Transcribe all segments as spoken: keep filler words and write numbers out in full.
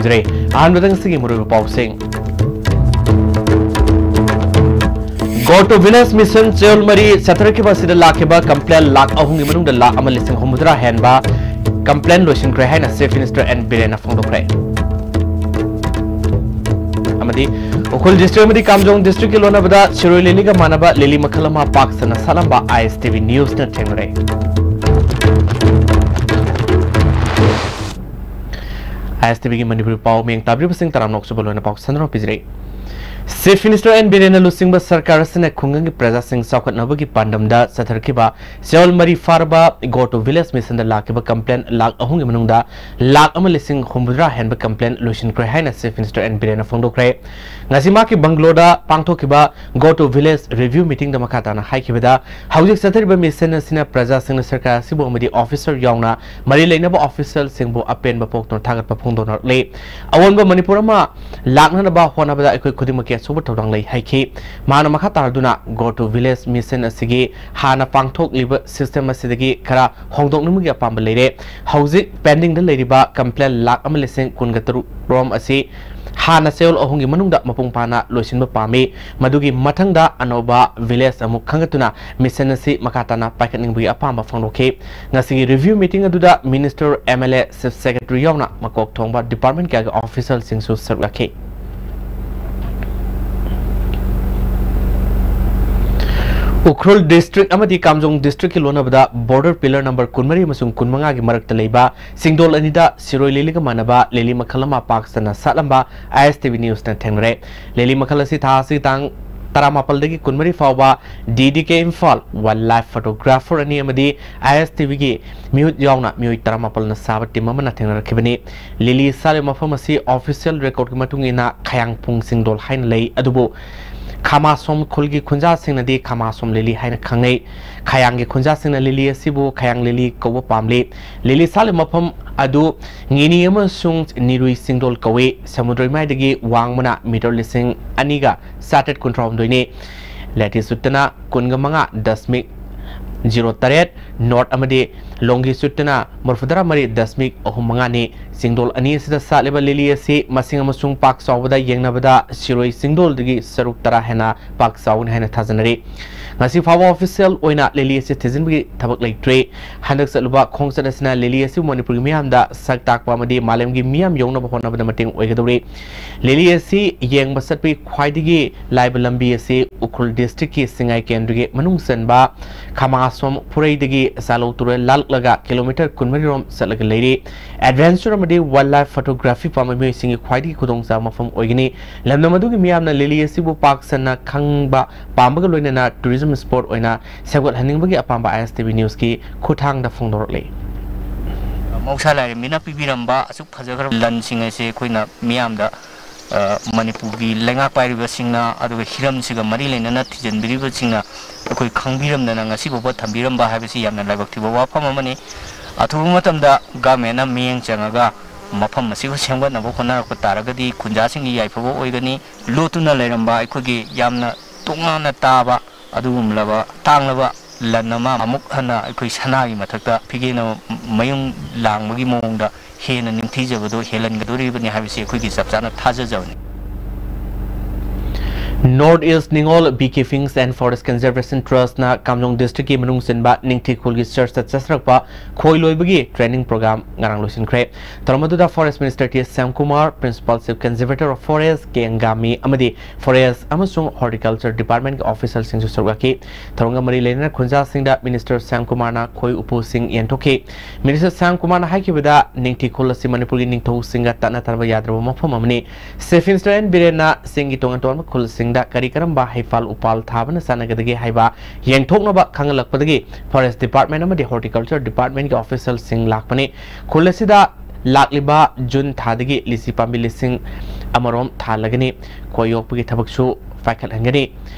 ꯖꯔꯦ꯫ ꯑꯍꯥꯟꯕꯗ ꯉꯁꯤꯒꯤ ꯃꯔꯨꯑꯣꯏꯕ ꯄꯥꯎꯁꯤꯡ꯫ Go to Village Mission ꯆꯌꯣꯜ ꯃꯔꯤ ꯆꯠꯊꯔꯛꯈꯤꯕ ꯑꯁꯤꯗ ꯂꯥꯛꯈꯤꯕ complain ꯂꯥꯈ ꯑꯍꯨꯝꯒꯤ ꯃꯅꯨꯡꯗ ꯂꯥꯈ ꯑꯃ ꯂꯤꯁꯤꯡ ꯍꯨꯝꯐꯨꯇꯔꯥ ꯍꯦꯟꯕ complain ꯂꯣꯏꯁꯤꯟꯈ꯭ꯔꯦ ꯍꯥꯏꯅ Chief Minister ꯑꯦꯟ ꯕꯤꯔꯦꯟꯅ ꯐꯣꯡꯗꯣꯛꯈ꯭ꯔꯦ꯫ ꯑꯃꯗꯤ ꯎꯈ꯭ꯔꯨꯜ district ꯑꯃꯗꯤ ꯀꯥꯝꯖꯣꯡ district ꯀꯤ ꯂꯣꯟꯅꯕꯗ ꯁꯤꯔꯣꯏ ꯂꯤꯂꯤꯒ ꯃꯥꯟꯅꯕ ꯂꯤꯂꯤ ꯃꯈꯜ ꯑꯃ ꯄꯥꯛ ꯁꯟꯅ ꯁꯥꯠꯂꯝꯕ ISTV News ꯅ ꯊꯦꯡꯅꯔꯦ꯫ ISTV ꯒꯤ ꯃꯅꯤꯄꯨꯔꯤ ꯄꯥꯎ ꯃꯤꯌꯦꯡ ꯇꯥꯕꯤꯔꯤꯕꯁꯤꯡ ꯇꯔꯥꯝꯅ ꯑꯣꯛꯆꯕ ꯂꯣꯏꯅ ꯄꯥꯎ ꯁꯟꯗꯣꯛꯅ ꯄꯤꯖꯔꯤ꯫ Chief Minister ꯑꯦꯟ ꯕꯤꯔꯦꯟꯅ ꯂꯨꯆꯤꯡꯕ ꯁꯔꯀꯥꯔ ꯑꯁꯤꯅ ꯈꯨꯡꯒꯪꯒꯤ ꯄ꯭ꯔꯖꯥꯁꯤꯡ ꯆꯥꯎꯈꯠꯅꯕꯒꯤ ꯄꯥꯟꯗꯝꯗ ꯆꯠꯊꯔꯛꯈꯤꯕ ꯆꯌꯣꯜ ꯃꯔꯤ ꯐꯥꯔꯕ Go to Village Mission ꯗ ꯂꯥꯛꯈꯤꯕ complain ꯂꯥꯈ ꯑꯍꯨꯝꯒꯤ ꯃꯅꯨꯡꯗ ꯂꯥꯈ ꯑꯃ ꯂꯤꯁꯤꯡ ꯍꯨꯝꯐꯨꯇꯔꯥ ꯍꯦꯟꯕ complain ꯂꯣꯏꯁꯤꯟꯈ꯭ꯔꯦ ꯍꯥꯏꯅ Chief Minister ꯑꯦꯟ ꯕꯤꯔꯦꯟꯅ ꯐꯣꯡꯗꯣꯛꯈ꯭ꯔꯦ꯫ ꯉꯁꯤ ꯃꯍꯥꯛꯀꯤ bungalow ꯗ ꯄꯥꯡꯊꯣꯛꯈꯤꯕ Go to Village review meeting ꯗ ꯃꯈꯥ ꯇꯥꯅ ꯍꯥꯏꯈꯤꯕꯗ, ꯍꯧꯖꯤꯛ ꯆꯠꯊꯔꯤꯕ mission ꯑꯁꯤꯅ ꯄ꯭ꯔꯖꯥꯁꯤꯡꯅ ꯁꯔꯀꯥꯔ ꯑꯁꯤꯕꯨ ꯑꯃꯗꯤ officer ꯌꯥꯎꯅ ꯃꯔꯤ ꯂꯩꯅꯕ official ꯁꯤꯡꯕꯨ ꯑꯄꯦꯟꯕ ꯄꯣꯛꯇꯨꯅ ꯊꯥꯒꯠꯄ ꯐꯣꯡꯗꯣꯛꯅꯔꯛꯂꯤ꯫ ꯑꯑꯣꯟꯕ ꯃꯅꯤꯄꯨꯔ ꯑꯃ ꯂꯥꯛꯅꯅꯕ ꯍꯣꯠꯅꯕꯗ ꯑꯩꯈꯣꯏ ꯈꯨꯗꯤꯡꯃꯛꯀꯤ ꯑꯆꯧꯕ ꯊꯧꯗꯥꯡ ꯂꯩ ꯍꯥꯏꯈꯤ꯫ ꯃꯍꯥꯛꯅ ꯃꯈꯥ ꯇꯥꯔꯗꯨꯅ Go to Village Mission ꯑꯁꯤꯒꯤ ꯍꯥꯟꯅ ꯄꯥꯡꯊꯣꯛꯂꯤꯕ system ꯑꯁꯤꯗꯒꯤ ꯈꯔ ꯍꯣꯡꯗꯣꯛꯅꯤꯡꯕꯒꯤ ꯑꯄꯥꯝꯕ ꯂꯩꯔꯦ꯫ ꯍꯧꯖꯤꯛ pending ꯗ ꯂꯩꯔꯤꯕ complain ꯂꯥꯈ ꯑꯃ ꯂꯤꯁꯤꯡ ꯀꯨꯟꯒ ꯇꯔꯨꯛ ꯔꯣꯝ ꯑꯁꯤ ꯍꯥꯟꯅ ꯆꯌꯣꯜ ꯑꯍꯨꯝꯒꯤ ꯃꯅꯨꯡꯗ ꯃꯄꯨꯡ ꯐꯥꯅ ꯂꯣꯏꯁꯤꯟꯕ ꯄꯥꯝꯃꯤ꯫ ꯃꯗꯨꯒꯤ ꯃꯊꯪꯗ ꯑꯅꯧꯕ village ꯑꯃꯨꯛ ꯈꯟꯒꯠꯇꯨꯅ mission ꯑꯁꯤ ꯃꯈꯥ ꯇꯥꯅ ꯄꯥꯏꯈꯠꯅꯤꯡꯕꯒꯤ ꯑꯄꯥꯝꯕ ꯐꯣꯡꯗꯣꯛꯈꯤ꯫ ꯉꯁꯤꯒꯤ review meeting ꯑꯗꯨꯗ minister, MLA, chief secretary ꯌꯥꯎꯅ ꯃꯀꯣꯛ ꯊꯣꯡꯕ department ꯀꯌꯥꯒꯤ official ꯁꯤꯡꯁꯨ ꯁꯔꯨꯛ ꯌꯥꯈꯤ꯫ ꯎꯈ꯭ꯔꯨꯜ district ꯑꯃꯗꯤ ꯀꯥꯝꯖꯣꯡ district ꯀꯤ ꯂꯣꯟꯅꯕꯗ border pillar number ꯀꯨꯟꯃꯔꯤ ꯑꯃꯁꯨꯡ ꯀꯨꯟꯃꯉꯥꯒꯤ ꯃꯔꯛꯇ ꯂꯩꯕ ꯆꯤꯡꯗꯣꯜ ꯑꯅꯤꯗ ꯁꯤꯔꯣꯏ ꯂꯤꯂꯤꯒ ꯃꯥꯟꯅꯕ ꯂꯤꯂꯤ ꯃꯈꯜ ꯑꯃ ꯄꯥꯛ ꯁꯟꯅ ꯁꯥꯠꯂꯝꯕ ISTV News ꯅ ꯊꯦꯡꯅꯔꯦ꯫ ꯂꯤꯂꯤ ꯃꯈꯜ ꯑꯁꯤ ꯊꯥ ꯑꯁꯤꯒꯤ ꯇꯥꯡ ꯇꯔꯥꯃꯥꯄꯜꯗꯒꯤ ꯀꯨꯟꯃꯔꯤ ꯐꯥꯎꯕ DDK Imphal, wildlife photographer ꯑꯅꯤ ꯑꯃꯗꯤ ISTV ꯒꯤ ꯃꯤꯍꯨꯠ ꯌꯥꯎꯅ ꯃꯤꯑꯣꯏ ꯇꯔꯥꯃꯥꯄꯜꯅ ꯁꯥꯕ team ꯑꯃꯅ ꯊꯦꯡꯅꯔꯛꯈꯤꯕꯅꯤ꯫ ꯂꯤꯂꯤ ꯁꯥꯠꯂꯤꯕ ꯃꯐꯝ ꯑꯁꯤ official record ꯀꯤ ꯃꯇꯨꯡ ꯏꯟꯅ ꯈꯌꯥꯡꯄꯨꯡ ꯆꯤꯡꯗꯣꯜ ꯍꯥꯏꯅ ꯂꯩ, ꯑꯗꯨꯕꯨ ꯈꯥꯃꯥꯁꯣꯝ ꯈꯨꯜꯒꯤ ꯈꯨꯟꯖꯥꯁꯤꯡꯅꯗꯤ ꯈꯥꯃꯥꯁꯣꯝ ꯂꯤꯂꯤ ꯍꯥꯏꯅ ꯈꯪꯅꯩ꯫ ꯈꯌꯥꯡꯒꯤ ꯈꯨꯟꯖꯥꯁꯤꯡꯅ ꯂꯤꯂꯤ ꯑꯁꯤꯕꯨ ꯈꯌꯥꯡ ꯂꯤꯂꯤ ꯀꯧꯕ ꯄꯥꯝꯂꯤ꯫ ꯂꯤꯂꯤ ꯁꯥꯠꯂꯤꯕ ꯃꯐꯝ ꯑꯗꯨ ꯉꯤꯅꯤ ꯑꯃꯁꯨꯡ ꯅꯤꯔꯨꯏ ꯆꯤꯡꯗꯣꯜ ꯀꯧꯏ꯫ ꯁꯃꯨꯗ꯭ꯔ ꯏꯃꯥꯏꯗꯒꯤ ꯋꯥꯡꯕꯅ meter ꯂꯤꯁꯤꯡ ꯑꯅꯤꯒ ꯆꯥꯇ꯭ꯔꯦꯠ ꯀꯨꯟꯊ꯭ꯔꯥꯍꯨꯝꯗꯣꯏꯅꯤ꯫ Latitude ꯅ ꯀꯨꯟꯒ ꯃꯉꯥ ꯗꯁꯃꯤꯛ ꯖꯤꯔꯣ ꯇꯔꯦꯠ, ꯅꯣꯔꯠ ꯑꯃꯗꯤ ꯂꯣꯡꯒꯤꯆꯨꯠꯇꯅ ꯃꯔꯤꯐꯨꯇꯔꯥ ꯃꯔꯤ ꯗꯁꯃꯤꯛ ꯑꯍꯨꯝ ꯃꯉꯥꯅꯤ꯫ ꯆꯤꯡꯗꯣꯜ ꯑꯅꯤ ꯑꯁꯤꯗ ꯁꯥꯠꯂꯤꯕ ꯂꯤꯂꯤ ꯑꯁꯤ ꯃꯁꯤꯡ ꯑꯃꯁꯨꯡ ꯄꯥꯛ ꯆꯥꯎꯕꯗ ꯌꯦꯡꯅꯕꯗ ꯁꯤꯔꯣꯏ ꯆꯤꯡꯗꯣꯜꯗꯒꯤ ꯁꯔꯨꯛ ꯇꯔꯥ ꯍꯦꯟꯅ ꯄꯥꯛ ꯆꯥꯎꯒꯅꯤ ꯍꯥꯏꯅ ꯊꯥꯖꯅꯔꯤ꯫ ꯉꯁꯤ ꯐꯥꯎꯕ ꯑꯣꯐꯤꯁꯤꯌꯦꯜ ꯑꯣꯏꯅ ꯂꯤꯂꯤ ꯑꯁꯤ ꯊꯤꯖꯤꯟꯕꯒꯤ ꯊꯕꯛ ꯂꯩꯇ꯭ꯔꯤ꯫ ꯍꯟꯗꯛ ꯆꯠꯂꯨꯕ ꯈꯣꯡꯆꯠ ꯑꯁꯤꯅ ꯂꯤꯂꯤ ꯑꯁꯤꯕꯨ ꯃꯅꯤꯄꯨꯔꯒꯤ ꯃꯤꯌꯥꯝꯗ ꯁꯛ ꯇꯥꯛꯄ ꯑꯃꯗꯤ ꯃꯥꯂꯦꯝꯒꯤ ꯃꯤꯌꯥꯝ ꯌꯧꯅꯕ ꯍꯣꯠꯅꯕꯗ ꯃꯇꯦꯡ ꯑꯣꯏꯒꯗꯧꯔꯤ꯫ ꯂꯤꯂꯤ ꯑꯁꯤ ꯌꯦꯡꯕ ꯆꯠꯄꯒꯤ ꯈ꯭ꯋꯥꯏꯗꯒꯤ ꯂꯥꯏꯕ ꯂꯝꯕꯤ ꯑꯁꯤ ꯎꯈ꯭ꯔꯨꯜ ꯗꯤꯁꯇ꯭ꯔꯤꯛꯀꯤ ꯁꯤꯡꯉꯥꯏ ꯀꯦꯟꯗ꯭ꯔꯒꯤ ꯃꯅꯨꯡ ꯆꯟꯕ ꯈꯃꯥꯁꯣꯝ ꯐꯨꯔꯩꯗꯒꯤ ꯆꯥꯂꯧ ꯇꯨꯔꯦꯜ ꯂꯥꯜꯂꯛꯂꯒ ꯀꯤꯂꯣꯃꯤꯇꯔ ꯀꯨꯟꯃꯔꯤ ꯔꯣꯝ ꯆꯠꯂꯒ ꯂꯩꯔꯤ꯫ ꯑꯦꯗꯚꯦꯟꯆꯔ ꯑꯃꯗꯤ ꯋꯥꯏꯜꯗ ꯂꯥꯏꯐ ꯐꯣꯇꯣꯒ꯭ꯔꯥꯐꯤ ꯄꯥꯝꯕ ꯃꯤꯑꯣꯏꯁꯤꯡꯒꯤ ꯈ꯭ꯋꯥꯏꯗꯒꯤ ꯈꯨꯗꯣꯡꯆꯥꯕ ꯃꯐꯝ ꯑꯣꯏꯒꯅꯤ꯫ ꯂꯝꯗꯝ ꯑꯗꯨꯒꯤ ꯃꯤꯌꯥꯝꯅ ꯂꯤꯂꯤ ꯑꯁꯤꯕꯨ ꯄꯥꯛ ꯁꯟꯅ ꯈꯪꯕ ꯄꯥꯝꯕꯒ ꯂꯣꯏꯅꯅ ꯇꯨꯔꯤꯖꯝ ꯁ꯭ꯄꯣꯠ ꯑꯣꯏꯅ ꯁꯦꯝꯒꯠꯍꯟꯅꯤꯡꯕꯒꯤ ꯑꯄꯥꯝꯕ ꯑꯥꯏ ꯑꯦꯁ ꯇꯤ ꯚꯤ ꯅ꯭ꯌꯨꯁꯀꯤ ꯈꯨꯠꯊꯥꯡꯗ ꯐꯣꯡꯗꯣꯔꯛꯂꯤ꯫ ꯃꯍꯧꯁꯥ ꯂꯥꯏꯔꯦꯝꯕꯤꯅ ꯄꯤꯕꯤꯔꯝꯕ ꯑꯁꯨꯛ ꯐꯖꯈ꯭ꯔꯕ ꯂꯟꯁꯤꯡ ꯑꯁꯦ ꯑꯩꯈꯣꯏꯅ ꯃꯤꯌꯥꯝꯗ, ꯑ, ꯃꯅꯤꯄꯨꯔꯒꯤ ꯂꯩꯉꯥꯛ ꯄꯥꯏꯔꯤꯕꯁꯤꯡꯅ, ꯑꯗꯨꯒ ꯍꯤꯔꯝꯁꯤꯒ ꯃꯔꯤ ꯂꯩꯅꯅ ꯊꯤꯖꯤꯟꯕꯤꯔꯤꯕꯁꯤꯡꯅ ꯑꯩꯈꯣꯏ ꯈꯪꯕꯤꯔꯝꯗꯅ ꯉꯁꯤ ꯐꯥꯎꯕ ꯊꯝꯕꯤꯔꯝꯕ ꯍꯥꯏꯕꯁꯤ ꯌꯥꯝꯅ ꯂꯥꯏꯕꯛ ꯊꯤꯕ ꯋꯥꯐꯝ ꯑꯃꯅꯤ꯫ ꯑꯊꯨꯕ ꯃꯇꯝꯗ ꯒꯃꯦꯟꯅ ꯃꯤꯠꯌꯦꯡ ꯆꯪꯉꯒ ꯃꯐꯝ ꯑꯁꯤꯕꯨ ꯁꯦꯝꯒꯠꯅꯕ ꯍꯣꯠꯅꯔꯛꯄ ꯇꯥꯔꯒꯗꯤ ꯈꯨꯟꯖꯥꯁꯤꯡꯒꯤ ꯌꯥꯏꯐꯕ ꯑꯣꯏꯒꯅꯤ꯫ ꯂꯣꯠꯇꯨꯅ ꯂꯩꯔꯝꯕ ꯑꯩꯈꯣꯏꯒꯤ ꯌꯥꯝꯅ ꯇꯣꯉꯥꯟꯅ ꯇꯥꯕ ꯑꯗꯨꯒꯨꯝꯂꯕ ꯇꯥꯡꯂꯕ ꯂꯟ ꯑꯃ ꯑꯃꯨꯛ ꯍꯟꯅ ꯑꯩꯈꯣꯏ ꯁꯅꯥꯒꯤ ꯃꯊꯛꯇ ꯐꯤꯒꯦꯅ ꯃꯌꯨꯡ ꯂꯥꯡꯕꯒꯤ ꯃꯑꯣꯡꯗ ꯍꯦꯟꯅ ꯅꯤꯡꯊꯤꯖꯕꯗꯣ ꯍꯦꯜꯍꯟꯒꯗꯧꯔꯤꯕꯅꯤ ꯍꯥꯏꯕꯁꯤ ꯑꯩꯈꯣꯏꯒꯤ ꯆꯞ ꯆꯥꯅ ꯊꯥꯖꯖꯕꯅꯤ꯫ North East Ningol Beekeeping and Forest Conservation Trust ꯅ ꯀꯥꯝꯖꯣꯡ ꯗꯤꯁꯇ꯭ꯔꯤꯛꯀꯤ ꯃꯅꯨꯡ ꯆꯟꯕ ꯅꯤꯡꯊꯤꯈꯨꯜꯒꯤ ꯆꯔꯆꯇ ꯆꯠꯊꯔꯛꯄ ꯈꯣꯏ ꯂꯣꯏꯕꯒꯤ ꯇ꯭ꯔꯦꯅꯤꯡ ꯄ꯭ꯔꯣꯒ꯭ꯔꯥꯝ ꯉꯔꯥꯡ ꯂꯣꯏꯁꯤꯟꯈ꯭ꯔꯦ꯫ ꯊꯧꯔꯝ ꯑꯗꯨꯗ forest minister T Shyamkumar, principal chief conservator of forest K Angami ꯑꯃꯗꯤ ꯐꯣꯔꯦꯁ ꯑꯃꯁꯨꯡ ꯍꯣꯔꯇꯤꯀꯜꯆꯔ ꯗꯤꯄꯥꯔꯠꯃꯦꯟꯠꯀꯤ ꯑꯣꯐꯤꯁꯔꯁꯤꯡꯁꯨ ꯁꯔꯨꯛ ꯌꯥꯈꯤ꯫ ꯊꯧꯔꯝꯒ ꯃꯔꯤ ꯂꯩꯅꯅ ꯈꯨꯟꯖꯥꯁꯤꯡꯗ ꯃꯤꯅꯤꯁꯇꯔ ꯁ꯭ꯌꯥꯝꯀꯨꯃꯥꯔꯅ ꯈꯣꯏ ꯎꯄꯨꯁꯤꯡ ꯌꯦꯟꯊꯣꯛꯈꯤ꯫ ꯃꯤꯅꯤꯁꯇꯔ ꯁ꯭ꯌꯥꯝꯀꯨꯃꯥꯔꯅ ꯍꯥꯏꯈꯤꯕꯗ, ꯅꯤꯡꯊꯤꯈꯨꯜ ꯑꯁꯤ ꯃꯅꯤꯄꯨꯔꯒꯤ ꯅꯤꯡꯊꯧꯁꯤꯡꯒ ꯇꯠꯅ ꯊꯥꯅꯕ ꯌꯥꯗ꯭ꯔꯕ ꯃꯐꯝ ꯑꯃꯅꯤ꯫ ꯆꯤꯐ ꯃꯤꯅꯤꯁꯇꯔ ꯑꯦꯟ ꯕꯤꯔꯦꯟꯅ ꯆꯤꯡꯒꯤ ꯇꯣꯉꯥꯟ ꯇꯣꯉꯥꯟꯕ ꯈꯨꯜꯁꯤꯡꯗ ꯀꯔꯤ ꯀꯔꯝꯕ ꯍꯩꯐꯜ ꯎꯄꯥꯜ ꯊꯥꯕꯅ ꯆꯥꯟꯅꯒꯗꯒꯦ ꯍꯥꯏꯕ ꯌꯦꯡꯊꯣꯛꯅꯕ ꯈꯪꯍꯜꯂꯛꯄꯗꯒꯤ ꯐꯣꯔꯦꯁ ꯗꯤꯄꯥꯔꯠꯃꯦꯟꯠ ꯑꯃꯗꯤ ꯍꯣꯔꯇꯤꯀꯜꯆꯔ ꯗꯤꯄꯥꯔꯠꯃꯦꯟꯠꯀꯤ ꯑꯣꯐꯤꯁꯔꯁꯤꯡ ꯂꯥꯛꯄꯅꯤ꯫ ꯈꯨꯜ ꯑꯁꯤꯗ ꯂꯥꯛꯂꯤꯕ ꯖꯨꯟ ꯊꯥꯗꯒꯤ ꯂꯤꯆꯤ ꯄꯥꯝꯕꯤ ꯂꯤꯁꯤꯡ ꯑꯃꯔꯣꯝ ꯊꯥꯍꯜꯂꯒꯅꯤ꯫ ꯈꯣꯏ ꯌꯣꯛꯄꯒꯤ ꯊꯕꯛꯁꯨ ꯄꯥꯏꯈꯠꯍꯟꯒꯅꯤ꯫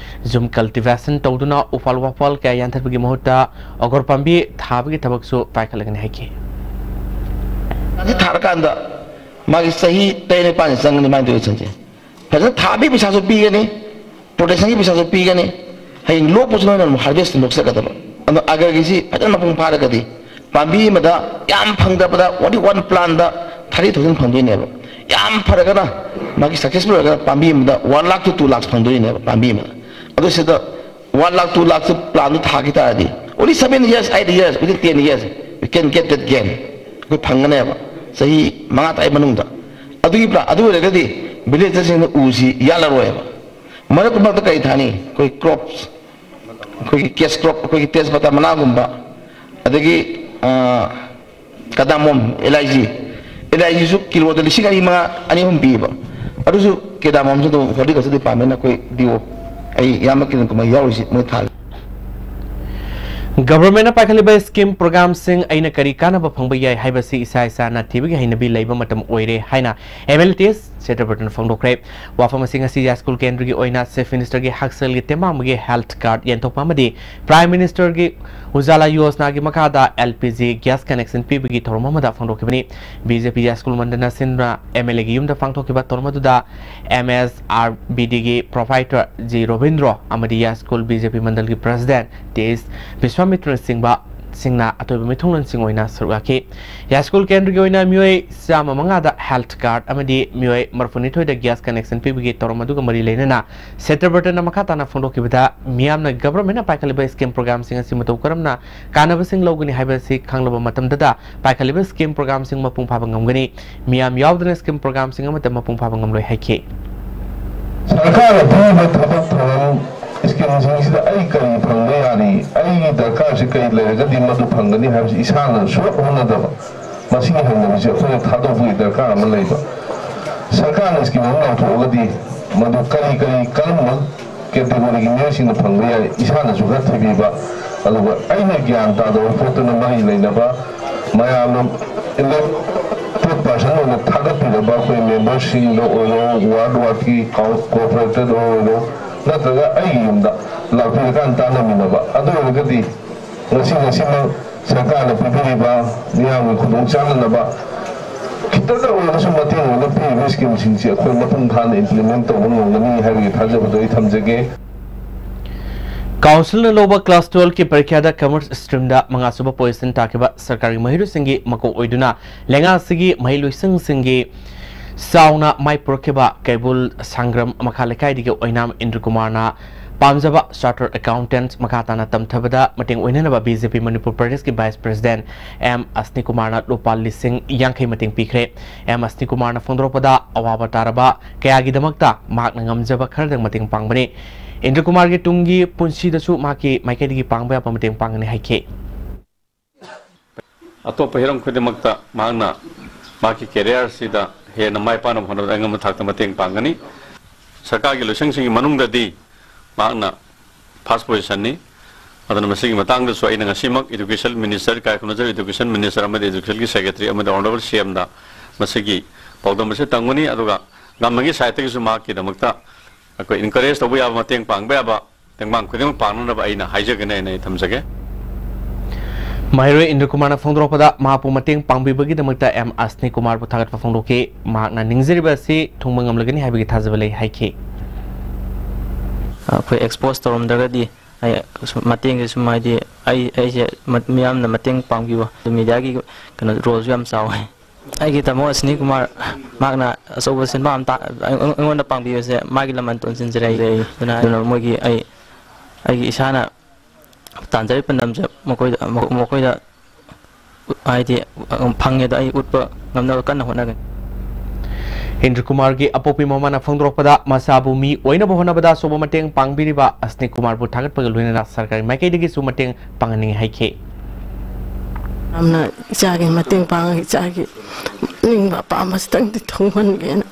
ꯖꯨꯝ ꯀꯜꯇꯤꯚꯦꯁꯟ ꯇꯧꯗꯨꯅ ꯎꯄꯥꯜ ꯋꯥꯄꯥꯜ ꯀꯌꯥ ꯌꯥꯟꯊꯠꯄꯒꯤ ꯃꯍꯨꯠꯇ ꯑꯒꯣꯔ ꯄꯥꯝꯕꯤ ꯊꯥꯕꯒꯤ ꯊꯕꯛꯁꯨ ꯄꯥꯏꯈꯠꯂꯒꯅꯤ ꯍꯥꯏꯈꯤ꯫ ꯑꯁꯤ ꯊꯥꯔꯀꯥꯟꯗ ꯃꯥꯒꯤ ꯆꯍꯤ ꯇꯔꯦꯠ ꯅꯤꯄꯥꯟ ꯆꯪꯒꯅꯤ ꯃꯥꯒꯤ ꯗ꯭ꯌꯨꯔꯦꯁꯟꯁꯦ꯫ ꯐꯖꯅ ꯊꯥꯕꯒꯤ ꯄꯩꯁꯥꯁꯨ ꯄꯤꯒꯅꯤ, ꯄ꯭ꯔꯣꯇꯦꯛꯁꯟꯒꯤ ꯄꯩꯁꯥꯁꯨ ꯄꯤꯒꯅꯤ꯫ ꯍꯌꯦꯡ ꯂꯣꯛꯄꯁꯨ ꯅꯣꯏꯅ ꯑꯗꯨꯝ ꯍꯥꯔꯚꯦꯁ ꯂꯧꯖꯒꯗꯕ꯫ ꯑꯗꯣ ꯑꯒꯔꯒꯤꯁꯤ ꯐꯖꯅ ꯃꯄꯨꯡ ꯐꯥꯔꯒꯗꯤ ꯄꯥꯝꯕꯤ ꯑꯃꯗ ꯌꯥꯝ ꯐꯪꯗꯕꯗ only one plantꯗ thirty thousand ꯐꯪꯗꯣꯏꯅꯦꯕ꯫ ꯌꯥꯝ ꯐꯔꯒꯅ, ꯃꯥꯒꯤ successful ꯑꯣꯏꯔꯒꯅ ꯄꯥꯝꯕꯤ ꯑꯃꯗ one lakh to two lakhs ꯐꯪꯗꯣꯏꯅꯦꯕ, ꯄꯥꯝꯕꯤ ꯑꯃꯗ꯫ ꯑꯗꯨ ꯁꯤꯗ one lakh, two lakhꯁꯨ plantꯗꯨ ꯊꯥꯈꯤ ꯇꯥꯔꯗꯤ, only seven years, eight years, within ten years, we can get that gain. ꯑꯩꯈꯣꯏ ꯐꯪꯒꯅꯦꯕ ꯆꯍꯤ ꯃꯉꯥ ꯇꯔꯥꯒꯤ ꯃꯅꯨꯡꯗ꯫ ꯑꯗꯨꯒꯤ plan, ꯑꯗꯨ ꯑꯣꯏꯔꯒꯗꯤ villageꯁꯤꯡꯅ ꯎꯁꯤ ꯌꯥꯜꯂꯔꯣꯏꯕ꯫ ꯃꯔꯛ ꯃꯔꯛꯇ ꯀꯔꯤ ꯊꯥꯅꯤ? ꯑꯩꯈꯣꯏ crops, ꯑꯩꯈꯣꯏꯒꯤ cash crop, ꯑꯩꯈꯣꯏꯒꯤ ꯇꯦꯖꯄꯇꯥ ꯃꯅꯥꯒꯨꯝꯕ, ꯑꯗꯒꯤ, ꯑ, ꯀꯗꯥꯃꯣꯝ, ꯑꯦꯂꯥꯏꯆꯤ, ꯑꯦꯂꯥꯏꯆꯤꯁꯨ ꯀꯤꯂꯣꯗ ꯂꯤꯁꯤꯡ ꯑꯅꯤ ꯃꯉꯥ, ꯑꯅꯤ ꯑꯍꯨꯝ ꯄꯤꯌꯦꯕ꯫ ꯑꯗꯨꯁꯨ ꯀꯦꯗꯥꯃꯣꯝꯁꯨ ꯑꯗꯨꯝ horticulture departmentꯅ ꯑꯩꯈꯣꯏ D O, ꯑꯩ ꯏꯌꯥꯝꯕ ꯀꯤꯔꯟ ꯀꯨꯃꯥꯔ ꯌꯥꯎꯔꯤꯁꯤ, ꯃꯣꯏ ꯊꯥꯔꯦ꯫ Governmentꯅ ꯄꯥꯏꯈꯠꯂꯤꯕ scheme programꯁꯤꯡ ꯑꯩꯅ ꯀꯔꯤ ꯀꯥꯟꯅꯕ ꯐꯪꯕ ꯌꯥꯏ ꯍꯥꯏꯕꯁꯤ ꯏꯁꯥ ꯏꯁꯥꯅ ꯊꯤꯕꯒꯤ ꯍꯩꯅꯕꯤ ꯂꯩꯕ ꯃꯇꯝ ꯑꯣꯏꯔꯦ ꯍꯥꯏꯅ MLA ꯇꯤ ꯑꯦꯁ ꯁꯇ꯭ꯌꯕ꯭ꯔꯇꯅ ꯐꯣꯡꯗꯣꯛꯈ꯭ꯔꯦ꯫ ꯋꯥꯐꯝ ꯑꯁꯤ ꯉꯁꯤ ꯌꯥꯏꯁ꯭ꯀꯨꯜ ꯀꯦꯟꯗ꯭ꯔꯒꯤ ꯑꯣꯏꯅ Chief Ministerꯒꯤ ꯍꯛꯁꯦꯜꯒꯤ ꯇꯦꯡꯕꯥꯡꯕꯒꯤ health card ꯌꯦꯟꯊꯣꯛꯄ ꯑꯃꯗꯤ Prime Ministerꯒꯤ ꯎꯖꯥꯂꯥ ꯌꯣꯖꯅꯥꯒꯤ ꯃꯈꯥꯗ L P G gas connection ꯄꯤꯕꯒꯤ ꯊꯧꯔꯝ ꯑꯃꯗ ꯐꯣꯡꯗꯣꯛꯈꯤꯕꯅꯤ꯫ BJP ꯌꯥꯏꯁ꯭ꯀꯨꯜ ꯃꯟꯗꯜꯅ ꯁꯤꯟꯕ MLAꯒꯤ ꯌꯨꯝꯗ ꯄꯥꯡꯊꯣꯛꯈꯤꯕ ꯊꯧꯔꯝ ꯑꯗꯨꯗ MSRBDꯒꯤ proprietor G ꯔꯣꯕꯤꯟꯗ꯭ꯔꯣ ꯑꯃꯗꯤ ꯌꯥꯏꯁ꯭ꯀꯨꯜ BJP ꯃꯟꯗꯜꯒꯤ president ꯇꯤ ꯑꯦꯁ ꯕꯤꯁ꯭ꯋꯥꯃꯤꯇ꯭ꯔꯅꯆꯤꯡꯕ ꯁꯤꯡꯅ ꯑꯇꯣꯏꯕ ꯃꯤꯊꯨꯡꯂꯦꯟꯁꯤꯡ ꯑꯣꯏꯅ ꯁꯔꯨꯛ ꯌꯥꯈꯤ꯫ ꯌꯥꯏꯁ꯭ꯀꯨꯜ ꯀꯦꯟꯗ꯭ꯔꯒꯤ ꯑꯣꯏꯅ ꯃꯤꯑꯣꯏ ꯆꯥꯝꯃ ꯃꯉꯥꯗ health card ꯑꯃꯗꯤ ꯃꯤꯑꯣꯏ ꯃꯔꯤꯐꯨꯅꯤꯊꯣꯏꯗ gas connection ꯄꯤꯕꯒꯤ ꯊꯧꯔꯝ ꯑꯗꯨꯒ ꯃꯔꯤ ꯂꯩꯅꯅ ꯁꯇ꯭ꯌꯕ꯭ꯔꯇꯅ ꯃꯈꯥ ꯇꯥꯅ ꯐꯣꯡꯗꯣꯛꯈꯤꯕꯗ, ꯃꯤꯌꯥꯝꯅ governmentꯅ ꯄꯥꯏꯈꯠꯂꯤꯕ scheme programꯁꯤꯡ ꯑꯁꯤ ꯃꯇꯧ ꯀꯔꯝꯅ ꯀꯥꯟꯅꯕꯁꯤꯡ ꯂꯧꯒꯅꯤ ꯍꯥꯏꯕꯁꯤ ꯈꯪꯂꯕ ꯃꯇꯝꯗꯗ ꯄꯥꯏꯈꯠꯂꯤꯕ scheme programꯁꯤꯡ ꯃꯄꯨꯡ ꯐꯥꯕ ꯉꯝꯒꯅꯤ꯫ ꯃꯤꯌꯥꯝ ꯌꯥꯎꯗꯅ scheme programꯁꯤꯡ ꯑꯃꯠꯇ ꯃꯄꯨꯡ ꯐꯥꯕ ꯉꯝꯂꯣꯏ ꯍꯥꯏꯈꯤ꯫ ꯁꯔꯀꯥꯔꯅ ꯄꯤꯔꯤꯕ ꯊꯕꯛ ꯊꯧꯔꯝ, schemeꯁꯤꯡꯁꯤꯗ ꯑꯩ ꯀꯔꯤ ꯐꯪꯕ ꯌꯥꯔꯤ, ꯑꯩꯒꯤ ꯗꯔꯀꯥꯔꯁꯤ ꯀꯔꯤ ꯂꯩꯔꯒꯗꯤ ꯃꯗꯨ ꯐꯪꯒꯅꯤ ꯍꯥꯏꯕꯁꯤ ꯏꯁꯥꯅ ꯁꯨꯡꯍꯣꯠ ꯍꯣꯠꯅꯗꯕ, ꯃꯁꯤꯒꯤ ꯍꯩꯅꯕꯤꯁꯦ ꯑꯩꯈꯣꯏꯅ ꯊꯥꯗꯣꯛꯄꯒꯤ ꯗꯔꯀꯥꯔ ꯑꯃ ꯂꯩꯕ꯫ ꯁꯔꯀꯥꯔꯅ scheme ꯑꯃ ꯂꯥꯎꯊꯣꯛꯑꯒꯗꯤ ꯃꯗꯨ ꯀꯔꯤ ꯀꯔꯤ, ꯀꯔꯝꯕ categoryꯒꯤ ꯃꯤꯑꯣꯏꯁꯤꯡꯅ ꯐꯪꯕ ꯌꯥꯏ, ꯏꯁꯥꯅꯁꯨ ꯈꯔ ꯊꯤꯕꯤꯕ, ꯑꯗꯨꯒ ꯑꯩꯅ ꯒ꯭ꯌꯥꯟ ꯇꯥꯗꯕ ꯄꯣꯠꯇꯨꯅ ꯃꯔꯤ ꯂꯩꯅꯕ ꯃꯌꯥꯝꯅ elected person ꯑꯣꯏꯅ ꯊꯥꯒꯠꯄꯤꯔꯕ ꯑꯩꯈꯣꯏ memberꯁꯤꯡꯗ ꯑꯣꯏꯔꯣ, ward wardꯀꯤ ꯀꯥꯎ-, corporatorꯗ ꯑꯣꯏꯔꯣ, ꯅꯠꯇ꯭ꯔꯒ ꯑꯩꯒꯤ ꯌꯨꯝꯗ ꯂꯥꯛꯄꯤꯔꯀꯥꯟꯗ ꯇꯥꯟꯅꯃꯤꯟꯅꯕ꯫ ꯑꯗꯨ ꯑꯣꯏꯔꯒꯗꯤ ꯉꯁꯤ ꯉꯁꯤꯃꯛ ꯁꯔꯀꯥꯔꯅ ꯄꯤꯕꯤꯔꯤꯕ ꯃꯤꯌꯥꯝꯒꯤ ꯈꯨꯗꯣꯡ ꯆꯥꯅꯅꯕ ꯈꯤꯇꯗ ꯑꯣꯏꯔꯒꯁꯨ ꯃꯇꯦꯡ ꯑꯣꯏꯅ ꯄꯤꯔꯤꯕ schemeꯁꯤꯡꯁꯤ ꯑꯩꯈꯣꯏ ꯃꯄꯨꯡ ꯐꯥꯅ implement ꯇꯧꯕ ꯉꯝꯒꯅꯤ ꯍꯥꯏꯕꯒꯤ ꯊꯥꯖꯕꯗꯣ ꯑꯩ ꯊꯝꯖꯒꯦ꯫ ꯀꯥꯎꯟꯁꯤꯜꯅ ꯂꯧꯕ ꯀ꯭ꯂꯥꯁ ꯇꯨꯋꯦꯜꯐꯀꯤ ꯄꯔꯤꯈ꯭ꯌꯥꯗ ꯀꯃꯔꯁ ꯁ꯭ꯇ꯭ꯔꯤꯝꯗ ꯃꯉꯥꯁꯨꯕ ꯄꯣꯖꯤꯁꯟ ꯇꯥꯈꯤꯕ ꯁꯔꯀꯥꯔꯒꯤ ꯃꯍꯩꯔꯣꯏꯁꯤꯡꯒꯤ ꯃꯀꯣꯛ ꯑꯣꯏꯗꯨꯅ ꯂꯩꯉꯥꯛ ꯑꯁꯤꯒꯤ ꯃꯍꯩꯂꯣꯏꯁꯪꯁꯤꯡꯒꯤ ꯆꯥꯎꯅ ꯃꯥꯏ ꯄꯨꯔꯛꯈꯤꯕ ꯀꯩꯕꯨꯜ ꯁꯥꯡꯒ꯭ꯔꯝ ꯃꯈꯥ ꯂꯩꯀꯥꯏꯗꯒꯤ ꯑꯣꯏꯅꯥꯝ ꯏꯟꯗ꯭ꯔꯀꯨꯃꯥꯔꯅ ꯄꯥꯝꯖꯕ ꯆꯥꯔꯇꯔ ꯑꯦꯀꯥꯎꯟꯇꯦꯟꯠ ꯃꯈꯥ ꯇꯥꯅ ꯇꯝꯊꯕꯗ ꯃꯇꯦꯡ ꯑꯣꯏꯅꯅꯕ ꯕꯤ ꯖꯦ ꯄꯤ ꯃꯅꯤꯄꯨꯔ ꯄ꯭ꯔꯗꯦꯁꯀꯤ ꯚꯥꯏꯁ ꯄ꯭ꯔꯁꯤꯗꯦꯟꯠ ꯑꯦꯝ ꯑꯁꯅꯤꯀꯨꯃꯥꯔꯅ ꯂꯨꯄꯥ ꯂꯤꯁꯤꯡ ꯌꯥꯡꯈꯩ ꯃꯇꯦꯡ ꯄꯤꯈ꯭ꯔꯦ꯫ ꯑꯦꯝ ꯑꯁꯅꯤꯀꯨꯃꯥꯔꯅ ꯐꯣꯡꯗꯣꯔꯛꯄꯗ, ꯑꯋꯥꯕ ꯇꯥꯔꯕ ꯀꯌꯥꯒꯤꯗꯃꯛꯇ ꯃꯍꯥꯛꯅ ꯉꯝꯖꯕ ꯈꯔꯗꯪ ꯃꯇꯦꯡ ꯄꯥꯡꯕꯅꯤ꯫ ꯏꯟꯗ꯭ꯔꯀꯨꯃꯥꯔꯒꯤ ꯇꯨꯡꯒꯤ ꯄꯨꯟꯁꯤꯗꯁꯨ ꯃꯍꯥꯛꯀꯤ ꯃꯥꯏꯀꯩꯗꯒꯤ ꯄꯥꯡꯕ ꯌꯥꯕ ꯃꯇꯦꯡ ꯄꯥꯡꯒꯅꯤ ꯍꯥꯏꯈꯤ꯫ ꯑꯇꯣꯞꯄ ꯍꯤꯔꯝ ꯈꯨꯗꯤꯡꯃꯛꯇ ꯃꯍꯥꯛꯅ ꯃꯍꯥꯛꯀꯤ ꯀꯦꯔꯤꯌꯔꯁꯤꯗ ꯍꯦꯟꯅ ꯃꯥꯏ ꯄꯥꯛꯅꯕ ꯍꯣꯠꯅꯕꯗ ꯑꯉꯝꯕ ꯊꯥꯛꯇ ꯃꯇꯦꯡ ꯄꯥꯡꯒꯅꯤ꯫ ꯁꯔꯀꯥꯔꯒꯤ ꯂꯣꯏꯁꯪꯁꯤꯡꯒꯤ ꯃꯅꯨꯡꯗꯗꯤ ꯃꯍꯥꯛꯅ ꯐꯥꯔꯁ ꯄꯣꯖꯤꯁꯟꯅꯤ꯫ ꯑꯗꯨꯅ ꯃꯁꯤꯒꯤ ꯃꯇꯥꯡꯗꯁꯨ ꯑꯩꯅ ꯉꯁꯤꯃꯛ ꯏꯗꯨꯀꯦꯁꯟ ꯃꯤꯅꯤꯁꯇꯔ, ꯏꯀꯥꯏ ꯈꯨꯝꯅꯖꯔꯤꯕ ꯏꯗꯨꯀꯦꯁꯟ ꯃꯤꯅꯤꯁꯇꯔ ꯑꯃꯗꯤ ꯏꯗꯨꯀꯦꯁꯟꯒꯤ ꯁꯦꯀ꯭ꯔꯦꯇꯔꯤ ꯑꯃꯗꯤ ꯑꯣꯅꯔꯦꯕꯜ ꯁꯤ ꯑꯦꯝꯗ ꯃꯁꯤꯒꯤ ꯄꯥꯎꯗꯝ ꯑꯁꯤ ꯇꯝꯒꯅꯤ꯫ ꯑꯗꯨꯒ ꯒꯚꯔꯟꯃꯦꯟꯠꯀꯤ ꯁꯥꯏꯠꯇꯒꯤꯁꯨ ꯃꯍꯥꯛꯀꯤꯗꯃꯛꯇ ꯑꯩꯈꯣꯏ ꯏꯟꯀꯔꯦꯖ ꯇꯧꯕ ꯌꯥꯕ, ꯃꯇꯦꯡ ꯄꯥꯡꯕ ꯌꯥꯕ ꯇꯦꯡꯕꯥꯡ ꯈꯨꯗꯤꯡꯃꯛ ꯄꯥꯡꯅꯅꯕ ꯑꯩꯅ ꯍꯥꯏꯖꯒꯅꯤ ꯍꯥꯏꯅ ꯑꯩ ꯊꯝꯖꯒꯦ꯫ ꯃꯍꯩꯔꯣꯏ ꯏꯟꯗ꯭ꯔꯀꯨꯃꯥꯔꯅ ꯐꯣꯡꯗꯣꯔꯛꯄꯗ, ꯃꯍꯥꯛꯄꯨ ꯃꯇꯦꯡ ꯄꯥꯡꯕꯤꯕꯒꯤꯗꯃꯛꯇ ꯑꯦꯝ ꯑꯁꯅꯤꯀꯨꯃꯥꯔꯕꯨ ꯊꯥꯒꯠꯄ ꯐꯣꯡꯗꯣꯛꯈꯤ꯫ ꯃꯍꯥꯛꯅ ꯅꯤꯡꯖꯔꯤꯕ ꯑꯁꯤ ꯊꯨꯡꯕ ꯉꯝꯂꯒꯅꯤ ꯍꯥꯏꯕꯒꯤ ꯊꯥꯖꯕ ꯂꯩ ꯍꯥꯏꯈꯤ꯫ ꯑꯩꯈꯣꯏ ꯑꯦꯛꯁꯄꯣꯖ ꯇꯧꯔꯝꯗ꯭ꯔꯒꯗꯤ ꯑꯩ ꯃꯇꯦꯡꯁꯦ ꯁꯨꯝ, ꯍꯥꯏꯗꯤ ꯑꯩ, ꯑꯩꯁꯦ ꯃꯤꯌꯥꯝꯅ ꯃꯇꯦꯡ ꯄꯥꯡꯕꯤꯌꯨ, ꯃꯤꯗꯤꯌꯥꯒꯤ ꯀꯩꯅꯣ ꯔꯣꯜꯁꯨ ꯌꯥꯝ ꯆꯥꯎꯋꯦ꯫ ꯑꯩꯒꯤ ꯇꯥꯃꯣ ꯑꯁꯅꯤ ꯀꯨꯃꯥꯔ, ꯃꯍꯥꯛꯅ ꯑꯆꯧꯕ ꯁꯦꯟꯐꯝ ꯑꯃ ꯇꯥ-, ꯑꯩꯉꯣꯟꯗ ꯄꯥꯡꯕꯤꯕꯁꯦ ꯃꯥꯒꯤ ꯂꯃꯟ ꯇꯣꯟꯁꯤꯟꯖꯔꯦ꯫ ꯑꯗꯨꯅ, ꯑꯗꯨꯅ ꯃꯣꯏꯒꯤ ꯑꯩ, ꯑꯩꯒꯤ ꯏꯁꯥꯅ ꯇꯥꯟꯖꯔꯤꯕ ꯄꯥꯟꯗꯝꯁꯦ ꯃꯈꯣꯏꯗ, ꯃꯈꯣꯏꯗ ꯍꯥꯏꯗꯤ ꯐꯪꯉꯦꯗꯣ ꯑꯩ ꯎꯠꯄ ꯉꯝꯅꯕ ꯀꯟꯅ ꯍꯣꯠꯅꯒꯅꯤ꯫ ꯏꯟꯗ꯭ꯔꯀꯨꯃꯥꯔꯒꯤ ꯑꯄꯣꯛꯄꯤ ꯃꯃꯥꯅ ꯐꯣꯡꯗꯣꯔꯛꯄꯗ, ꯃꯆꯥꯕꯨ ꯃꯤ ꯑꯣꯏꯅꯕ ꯍꯣꯠꯅꯕꯗ ꯑꯆꯧꯕ ꯃꯇꯦꯡ ꯄꯥꯡꯕꯤꯔꯤꯕ ꯑꯁꯅꯤ ꯀꯨꯃꯥꯔꯕꯨ ꯊꯥꯒꯠꯄꯒ ꯂꯣꯏꯅꯅ ꯁꯔꯀꯥꯔꯒꯤ ꯃꯥꯏꯀꯩꯗꯒꯤꯁꯨ ꯃꯇꯦꯡ ꯄꯥꯡꯍꯟꯅꯤꯡꯏ ꯍꯥꯏꯈꯤ꯫ ꯌꯥꯝꯅ ꯏꯆꯥꯒꯤ ꯃꯇꯦꯡ ꯄꯥꯡꯉꯒ ꯏꯆꯥꯒꯤ ꯅꯤꯡꯕ ꯑꯄꯥꯝꯕꯁꯤꯇꯪꯗꯤ ꯊꯨꯡꯍꯟꯒꯦꯅ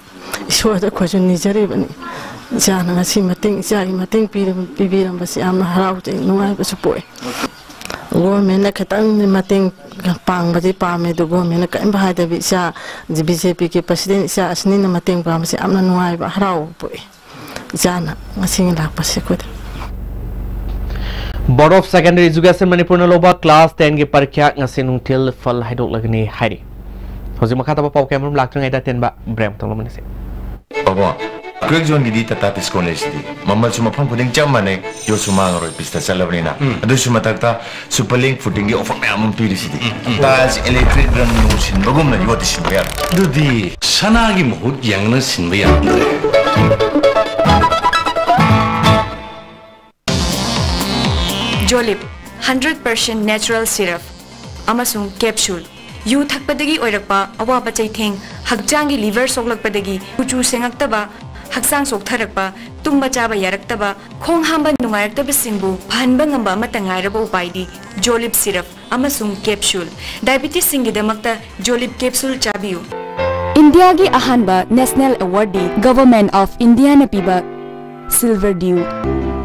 ꯏꯁꯣꯔꯗ ꯑꯩꯈꯣꯏꯁꯨ ꯅꯤꯖꯔꯤꯕꯅꯤ꯫ ꯏꯆꯥꯅ ꯉꯁꯤ ꯃꯇꯦꯡ, ꯏꯆꯥꯒꯤ ꯃꯇꯦꯡ ꯄꯤꯔ-, ꯄꯤꯕꯤꯔꯝꯕꯁꯤ ꯌꯥꯝꯅ ꯍꯔꯥꯎꯖꯩ, ꯅꯨꯡꯉꯥꯏꯕꯁꯨ ꯄꯣꯛꯏ꯫ ꯒꯣꯔꯃꯦꯟꯅ ꯈꯤꯇꯪꯗꯤ ꯃꯇꯦꯡ ꯄꯥꯡꯕꯗꯤ ꯄꯥꯝꯃꯦ, ꯑꯗꯨ ꯒꯣꯔꯃꯦꯟꯅ ꯀꯔꯤꯝ ꯍꯥꯏꯗꯕꯤ ꯏꯆꯥ ꯕꯤ ꯖꯦ ꯄꯤꯒꯤ ꯄ꯭ꯔꯁꯤꯗꯦꯟ ꯏꯆꯥ ꯑꯁꯅꯤꯅ ꯃꯇꯦꯡ ꯄꯥꯡꯕꯁꯤ ꯌꯥꯝꯅ ꯅꯨꯡꯉꯥꯏꯕ, ꯍꯔꯥꯎꯕ ꯄꯣꯛꯏ꯫ ꯏꯆꯥꯅ ꯉꯁꯤ ꯂꯥꯛꯄꯁꯦ ꯑꯩꯈꯣꯏꯗ꯫ Board of Secondary Education ꯃꯅꯤꯄꯨꯔꯅ ꯂꯧꯕ ꯀ꯭ꯂꯥꯁ ꯇꯦꯟꯒꯤ ꯄꯔꯤꯈ꯭ꯌꯥ ꯉꯁꯤ ꯅꯨꯡꯊꯤꯜ ꯐꯜ ꯍꯥꯏꯗꯣꯛꯂꯒꯅꯤ ꯍꯥꯏꯔꯤ꯫ ꯍꯧꯖꯤꯛ ꯃꯈꯥ ꯇꯥꯕ ꯄꯥꯎ ꯀꯌꯥꯃꯔꯨꯝ ꯂꯥꯛꯇ꯭ꯔꯤꯉꯩꯗ ꯑꯇꯦꯟꯕ ꯕ꯭ꯔꯦꯛ ꯑꯃꯇꯪ ꯂꯧꯃꯤꯟꯅꯁꯤ꯫ ꯄꯥꯕꯣ, ꯀ꯭ꯔꯦꯛ ꯖꯣꯟꯒꯤꯗꯤ ꯇꯥꯇꯥ ꯇꯤꯁꯀꯣꯟ ꯂꯩꯁꯤꯗꯤ ꯃꯃꯜꯁꯨ ꯃꯐꯝ ꯈꯨꯗꯤꯡ ꯆꯞ ꯃꯥꯟꯅꯩ, ꯌꯣꯠꯁꯨ ꯃꯥꯡꯉꯔꯣꯏ, ꯄꯤꯁꯇ ꯆꯠꯂꯕꯅꯤꯅ꯫ ꯑꯗꯨꯁꯨ ꯃꯊꯛꯇ ꯁꯨꯄꯔ ꯂꯤꯡ ꯐꯨꯇꯤꯡꯒꯤ ꯑꯣꯐꯔ ꯃꯌꯥꯝ ꯑꯃ ꯄꯤꯔꯤꯁꯤꯗꯤ꯫ ꯇꯥꯏꯜꯁ, ꯏꯂꯦꯛꯇ꯭ꯔꯤꯛ, ꯔꯪ ꯅꯨꯡ ꯁꯤꯟꯕꯒꯨꯝꯅ ꯌꯣꯠꯇꯤ ꯁꯤꯟꯕ ꯌꯥꯔꯣꯏ꯫ ꯑꯗꯨꯗꯤ ꯁꯅꯥꯒꯤ ꯃꯍꯨꯠ ꯌꯦꯡꯅ ꯁꯤꯟꯕ ꯌꯥꯔꯝꯗ꯭ꯔꯦ꯫ ꯖꯣꯂꯤꯞ ꯍꯟꯗ꯭ꯔꯦꯠ ꯄꯥꯔꯁꯦꯟ ꯅꯦꯆꯔꯦꯜ ꯁꯤꯔꯞ ꯑꯃꯁꯨꯡ ꯀꯦꯞꯁꯨꯜ꯫ ꯌꯨ ꯊꯛꯄꯗꯒꯤ ꯑꯣꯏꯔꯛꯄ ꯑꯋꯥꯕ ꯆꯩꯊꯦꯡ, ꯍꯛꯆꯥꯡꯒꯤ ꯂꯤꯚꯔ ꯁꯣꯛꯂꯛꯄꯗꯒꯤ ꯀꯨꯆꯨ ꯁꯦꯡꯉꯛꯇꯕ, ꯍꯛꯆꯥꯡ ꯆꯣꯛꯊꯔꯛꯄ, ꯇꯨꯝꯕ ꯆꯥꯕ ꯌꯥꯔꯛꯇꯕ, ꯈꯣꯡ ꯍꯥꯝꯕ ꯅꯨꯡꯉꯥꯏꯔꯛꯇꯕꯁꯤꯡꯕꯨ ꯐꯍꯟꯕ ꯉꯝꯕ ꯑꯃꯠꯇ ꯉꯥꯏꯔꯕ ꯎꯄꯥꯏꯗꯤ ꯖꯣꯂꯤꯞ ꯁꯤꯔꯞ ꯑꯃꯁꯨꯡ ꯀꯦꯞꯁꯨꯜ꯫ ꯗꯥꯏꯕꯤꯇꯤꯁꯁꯤꯡꯒꯤꯗꯃꯛꯇ ꯖꯣꯂꯤꯞ ꯀꯦꯞꯁꯨꯜ ꯆꯥꯕꯤꯌꯨ꯫ ꯏꯟꯗꯤꯌꯥꯒꯤ ꯑꯍꯥꯟꯕ ꯅꯦꯁꯅꯦꯜ ꯑꯦꯋꯥꯔꯗꯗꯤ ꯒꯚꯔꯟꯃꯦꯟꯠ ꯑꯣꯐ ꯏꯟꯗꯤꯌꯥꯅ ꯄꯤꯕ ꯁꯤꯜꯚꯔ ꯗ꯭ꯌꯨ꯫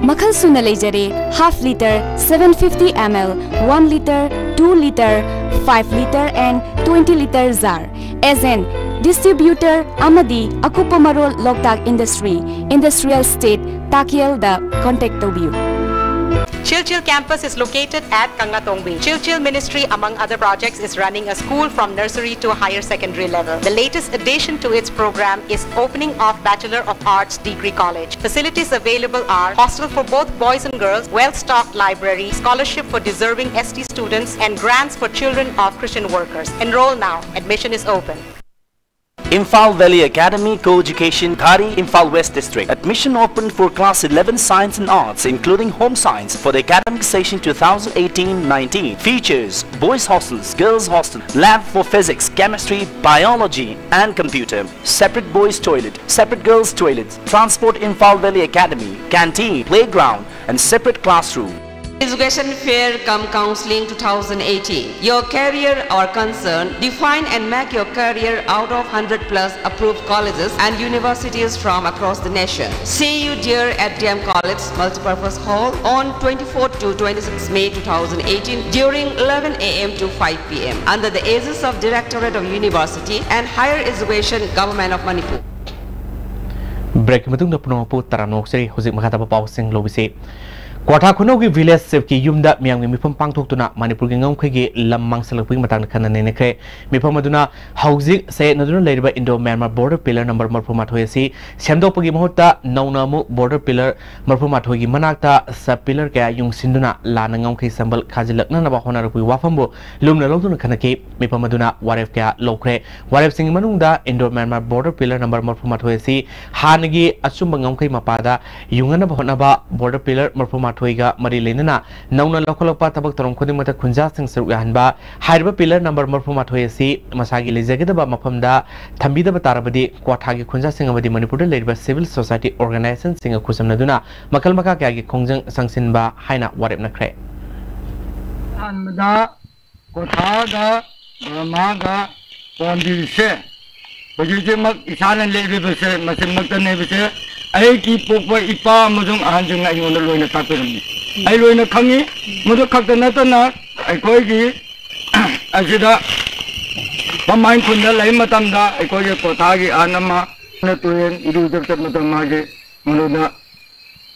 ꯃꯈꯜ ꯁꯨꯅ ꯂꯩꯖꯔꯦ: half litre, seven fifty ml, one litre, two litre, five litre and twenty litre jar꯫ Agent, distributor ꯑꯃꯗꯤ ꯑꯀꯨꯞꯄ ꯃꯔꯣꯜ ꯂꯣꯛꯇꯥꯛ ꯏꯟꯗꯁꯇ꯭ꯔꯤ, ꯏꯟꯗꯁꯇ꯭ꯔꯤꯌꯦꯜ ꯏꯁꯇꯦꯠ, ꯇꯥꯀꯦꯜꯗ ꯀꯣꯟꯇꯦꯛ ꯇꯧꯕꯤꯌꯨ꯫ Chilchil campus is located at Kangatongbi. Chilchil Ministry, among other projects, is running a school from nursery to higher secondary level. The latest addition to its program is opening of Bachelor of Arts degree college. Facilities available are hostel for both boys and girls, well-stocked library, scholarship for deserving S T students, and grants for children of Christian workers. Enroll now. Admission is open. Imphal Valley Academy Co-Education, Ghari, Imphal West District. Admission open for class eleven Science and Arts, including Home Science, for the academic session two thousand eighteen nineteen. Features: boys hostels, girls hostel, lab for physics, chemistry, biology, and computer. Separate boys toilet, separate girls toilet. Transport: Imphal Valley Academy, canteen, playground, and separate classroom. Education Fair cum Counseling two thousand eighteen. Your career our concern. Define and make your career out of hundred plus approved colleges and universities from across the nation. See you dear at D M College Multipurpose Hall on twenty-fourth to twenty-sixth May two thousand eighteen during eleven A M to five P M under the aegis of Directorate of University and Higher Education, Government of Manipur. ꯕ꯭ꯔꯦꯛꯀꯤ ꯃꯇꯨꯡꯗ ꯄꯨꯝꯅꯃꯛꯄꯨ ꯇꯔꯥꯝꯅ ꯑꯣꯛꯆꯔꯤ꯫ ꯍꯧꯖꯤꯛ ꯃꯈꯥ ꯇꯥꯕ ꯄꯥꯎꯁꯤꯡ ꯂꯧꯕꯤꯁꯤ꯫ ꯀ꯭ꯋꯥꯊꯥ ꯈꯨꯅꯧꯒꯤ village chiefꯀꯤ ꯌꯨꯝꯗ ꯃꯤꯌꯥꯝꯒꯤ ꯃꯤꯐꯝ ꯄꯥꯡꯊꯣꯛꯇꯨꯅ ꯃꯅꯤꯄꯨꯔꯒꯤ ꯉꯝꯈꯩꯒꯤ ꯂꯝ ꯃꯥꯡꯁꯤꯜꯂꯛꯄꯒꯤ ꯃꯇꯥꯡꯗ ꯈꯟꯅ ꯅꯩꯅꯈ꯭ꯔꯦ꯫ ꯃꯤꯐꯝ ꯑꯗꯨꯅ ꯍꯧꯖꯤꯛ ꯆꯌꯦꯠꯅꯗꯨꯅ ꯂꯩꯔꯤꯕ Indo Myanmar border pillar number ꯃꯔꯤꯐꯨ ꯃꯥꯊꯣꯏ ꯑꯁꯤ ꯁꯦꯝꯗꯣꯛꯄꯒꯤ ꯃꯍꯨꯠꯇ ꯅꯧꯅ ꯑꯃꯨꯛ border pillar ꯃꯔꯤꯐꯨ ꯃꯥꯊꯣꯏꯒꯤ ꯃꯅꯥꯛꯇ sub pillar ꯀꯌꯥ ꯌꯨꯡꯁꯤꯟꯗꯨꯅ ꯂꯥꯟꯅ ꯉꯝꯈꯩ ꯁꯝꯕꯜ ꯈꯥꯖꯤꯜꯂꯛꯅꯅꯕ ꯍꯣꯠꯅꯔꯛꯄꯒꯤ ꯋꯥꯐꯝꯕꯨ ꯂꯨꯝꯅ ꯂꯧꯗꯨꯅ ꯈꯟꯅꯈꯤ꯫ ꯃꯤꯐꯝ ꯑꯗꯨꯅ ꯋꯥꯔꯦꯞ ꯀꯌꯥ ꯂꯧꯈ꯭ꯔꯦ꯫ ꯋꯥꯔꯦꯞꯁꯤꯡꯒꯤ ꯃꯅꯨꯡꯗ Indo Myanmar border pillar number ꯃꯔꯤꯐꯨ ꯃꯥꯊꯣꯏ ꯑꯁꯤ ꯍꯥꯟꯅꯒꯤ ꯑꯆꯨꯝꯕ ꯉꯝꯈꯩ ꯃꯄꯥꯗ ꯌꯨꯡꯅꯅꯕ ꯍꯣꯠꯅꯕ, border pillar ꯃꯔꯤꯐꯨ ꯃꯥꯊꯣꯏꯒ ꯃꯔꯤ ꯂꯩꯅꯅ ꯅꯧꯅ ꯂꯧꯈꯠꯂꯛꯄ ꯊꯕꯛ ꯊꯧꯔꯝ ꯈꯨꯗꯤꯡꯃꯛꯇ ꯈꯨꯟꯖꯥꯁꯤꯡ ꯁꯔꯨꯛ ꯌꯥꯍꯟꯕ, ꯍꯥꯏꯔꯤꯕ pillar number ꯃꯔꯤꯐꯨ ꯃꯥꯊꯣꯏ ꯑꯁꯤ ꯃꯁꯥꯒꯤ ꯂꯩꯖꯒꯗꯕ ꯃꯐꯝꯗ ꯊꯝꯕꯤꯗꯕ ꯇꯥꯔꯕꯗꯤ ꯀ꯭ꯋꯥꯊꯥꯒꯤ ꯈꯨꯟꯖꯥꯁꯤꯡ ꯑꯃꯗꯤ ꯃꯅꯤꯄꯨꯔꯗ ꯂꯩꯔꯤꯕ civil society organizationꯁꯤꯡꯒ ꯈꯨꯠꯁꯝꯅꯗꯨꯅ ꯃꯈꯜ ꯃꯈꯥ ꯀꯌꯥꯒꯤ ꯈꯣꯡꯖꯪ ꯆꯪꯁꯤꯟꯕ ꯍꯥꯏꯅ ꯋꯥꯔꯦꯞꯅꯈ꯭ꯔꯦ꯫ ꯑꯍꯥꯟꯕꯗ ꯀꯣꯊꯥꯒ ꯕꯔꯃꯥꯒ ꯄꯣꯟꯕꯤꯁꯦ ꯍꯧꯖꯤꯛ ꯍꯧꯖꯤꯛꯃꯛ ꯏꯁꯥꯅ ꯂꯩꯔꯤꯕꯁꯦ ꯃꯁꯤꯃꯛꯇꯅꯦꯕꯁꯦ ꯑꯩꯒꯤ ꯄꯣꯛꯄ ꯏꯄꯥ ꯑꯃꯁꯨꯡ ꯑꯍꯟꯁꯤꯡꯅ ꯑꯩꯉꯣꯟꯗ ꯂꯣꯏꯅ ꯇꯥꯛꯄꯤꯔꯝꯃꯤ꯫ ꯑꯩ ꯂꯣꯏꯅ ꯈꯪꯉꯤ꯫ ꯃꯗꯨ ꯈꯛꯇ ꯅꯠꯇꯅ ꯑꯩꯈꯣꯏꯒꯤ ꯑꯁꯤꯗ ꯄꯝꯃꯥꯏ ꯈꯨꯟꯗ ꯂꯩ ꯃꯇꯝꯗ ꯑꯩꯈꯣꯏꯒꯤ ꯀꯣꯊꯥꯒꯤ ꯑꯍꯟ ꯑꯃ ꯇꯨꯔꯦꯟ ꯏꯔꯨꯖꯕ ꯆꯠꯄ ꯃꯇꯝ ꯃꯥꯒꯤ ꯃꯗꯨꯗ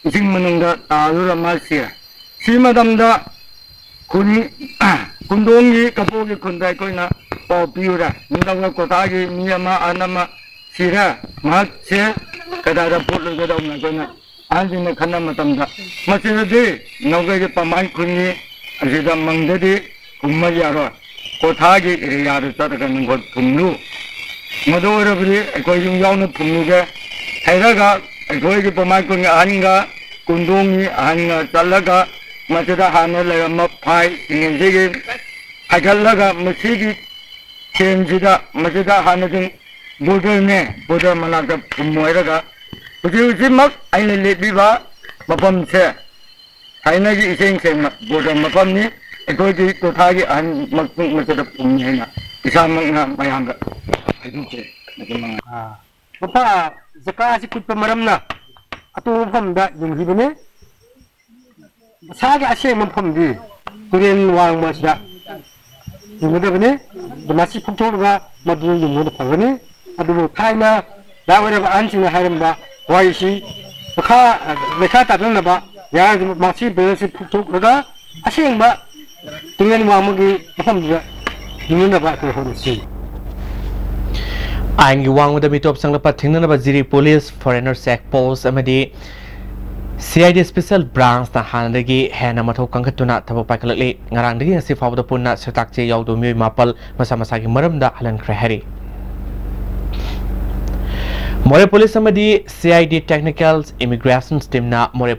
ꯏꯁꯤꯡ ꯃꯅꯨꯡꯗ ꯇꯥꯗꯨꯅ ꯃꯥ ꯁꯤꯔꯦ꯫ ꯁꯤ ꯃꯇꯝꯗ ꯈꯨꯟ, ꯀꯨꯟꯗꯣꯡꯒꯤ ꯀꯕꯣꯒꯤ ꯈꯨꯟꯗ ꯑꯩꯈꯣꯏꯅ ꯄꯥꯎ ꯄꯤꯔꯨꯔꯦ꯫ ꯅꯤꯡꯊꯧ ꯀꯣꯊꯥꯒꯤ ꯃꯤ ꯑꯃ, ꯑꯍꯟ ꯑꯃ ꯁꯤꯔꯦ, ꯃꯍꯥꯛꯁꯦ ꯀꯗꯥꯏꯗ ꯄꯨꯠꯂꯨꯒꯗꯧꯅꯣ ꯑꯩꯈꯣꯏꯅ ꯑꯍꯟꯁꯤꯡꯅ ꯈꯟꯅ ꯃꯇꯝꯗ, ꯃꯁꯤꯗꯗꯤ ꯅꯧꯒꯩꯒꯤ ꯄꯥꯃꯥꯏ ꯈꯨꯟꯒꯤ ꯑꯁꯤꯗ ꯃꯪꯗꯗꯤ ꯐꯨꯝꯕ ꯌꯥꯔꯣꯏ꯫ ꯀꯣꯊꯥꯒꯤ ꯑꯦꯔꯤꯌꯥꯗ ꯆꯠꯂꯒ ꯅꯪꯈꯣꯏ ꯐꯨꯝꯂꯨ꯫ ꯃꯗꯨ ꯑꯣꯏꯔꯕꯗꯤ ꯑꯩꯈꯣꯏ ꯌꯨꯝ ꯌꯥꯎꯅ ꯐꯨꯝꯂꯨꯒꯦ ꯍꯥꯏꯔꯒ ꯑꯩꯈꯣꯏꯒꯤ ꯄꯥꯃꯥꯏ ꯈꯨꯟꯒꯤ ꯑꯍꯟꯒ ꯀꯨꯟꯗꯣꯡꯒꯤ ꯑꯍꯟꯒ ꯆꯠꯂꯒ ꯃꯁꯤꯗ ꯍꯥꯟꯅ ꯂꯩꯔꯝꯕ ꯐꯥꯏ ꯁꯤꯡꯁꯤꯒꯤ ꯍꯥꯏꯒꯠꯂꯒ ꯃꯁꯤꯒꯤ ꯁꯦꯟꯁꯤꯗ ꯃꯁꯤꯗ ꯍꯥꯟꯅꯗꯤ ꯕꯣꯔꯗꯔꯅꯦ, ꯕꯣꯔꯗꯔ ꯃꯅꯥꯛꯇ ꯐꯨꯝꯃꯣꯏꯔꯒ ꯍꯧꯖꯤꯛ ꯍꯧꯖꯤꯛꯃꯛ ꯑꯩꯅ ꯂꯦꯞꯂꯤꯕ ꯃꯐꯝꯁꯦ ꯊꯥꯏꯅꯒꯤ ꯏꯁꯦꯡ ꯁꯦꯡꯅ ꯕꯣꯔꯗꯔ ꯃꯐꯝꯅꯤ꯫ ꯑꯩꯈꯣꯏꯒꯤ ꯀꯣꯊꯥꯒꯤ ꯑꯍꯟꯃꯛ ꯃꯁꯤꯗ ꯐꯨꯝꯃꯤ ꯍꯥꯏꯅ ꯏꯁꯥꯃꯛꯅ ꯃꯌꯥꯝꯗ ꯍꯥꯏꯖꯔꯤ꯫ ꯑꯥ, ꯃꯐꯝ, ꯖꯒꯥ ꯑꯁꯤ ꯀꯨꯠꯄ ꯃꯔꯝꯅ ꯑꯇꯣꯞꯄ ꯃꯐꯝꯗ ꯌꯨꯡꯈꯤꯕꯅꯤ꯫ ꯃꯁꯥꯒꯤ ꯑꯁꯦꯡꯕ ꯃꯐꯝꯗꯤ ꯇꯨꯔꯦꯜ ꯋꯥꯡꯃ ꯑꯁꯤꯗ ꯌꯨꯡꯒꯗꯕꯅꯤ꯫ ꯑꯗꯨ ꯃꯁꯤ ꯐꯨꯛꯊꯣꯛꯂꯒ ꯃꯗꯨ ꯌꯨꯡꯕꯅ ꯐꯒꯅꯤ꯫ ꯑꯗꯨꯕꯨ ꯊꯥꯏꯅ ꯅꯍꯥ ꯑꯣꯏꯔꯕ ꯑꯍꯟꯁꯤꯡꯅ ꯍꯥꯏꯔꯝꯕ ꯋꯥꯍꯩꯁꯤ ꯃꯈꯥ, ꯂꯩꯈꯥ ꯇꯥꯗꯅꯕ ꯌꯥꯔꯗꯤ ꯃꯁꯤ ꯕꯦꯂꯦꯟꯁꯁꯤ ꯐꯨꯛꯊꯣꯛꯂꯒ ꯑꯁꯦꯡꯕ ꯇꯨꯡꯖꯟ ꯋꯥꯡꯃꯒꯤ ꯃꯐꯝꯗꯨꯗ ꯌꯦꯡꯅꯅꯕ ꯑꯩꯈꯣꯏ ꯍꯣꯠꯅꯁꯤ꯫ ꯑꯥꯏꯟꯒꯤ ꯋꯥꯡꯃꯗ ꯃꯤꯇꯣꯞ ꯆꯪꯂꯛꯄ ꯊꯤꯡꯅꯅꯕ ꯖꯤꯔꯤ ꯄꯨꯂꯤꯁ, ꯐꯣꯔꯦꯅꯔ ꯆꯦꯛ ꯄꯣꯁ ꯑꯃꯗꯤ ꯁꯤ ꯑꯥꯏ ꯗꯤ ꯁ꯭ꯄꯦꯁꯦꯜ ꯕ꯭ꯔꯥꯟꯁꯅ ꯍꯥꯟꯅꯗꯒꯤ ꯍꯦꯟꯅ ꯃꯊꯧ ꯀꯟꯈꯠꯇꯨꯅ ꯊꯕꯛ ꯄꯥꯏꯈꯠꯂꯛꯂꯤ꯫ ꯉꯔꯥꯡꯗꯒꯤ ꯉꯁꯤ ꯐꯥꯎꯕꯗ ꯄꯨꯟꯅ ꯁꯛꯇꯥꯛ ꯆꯦ ꯌꯥꯎꯗꯕ ꯃꯤꯑꯣꯏ ꯃꯥꯄꯜ ꯃꯁꯥ ꯃꯁꯥꯒꯤ ꯃꯔꯝꯗ ꯍꯜꯍꯟꯈ꯭ꯔꯦ ꯍꯥꯏꯔꯤ꯫ ꯃꯣꯔꯦ ꯄꯨꯂꯤꯁ ꯑꯃꯗꯤ C I D technical immigration ꯇꯤꯝꯅ ꯃꯣꯔꯦ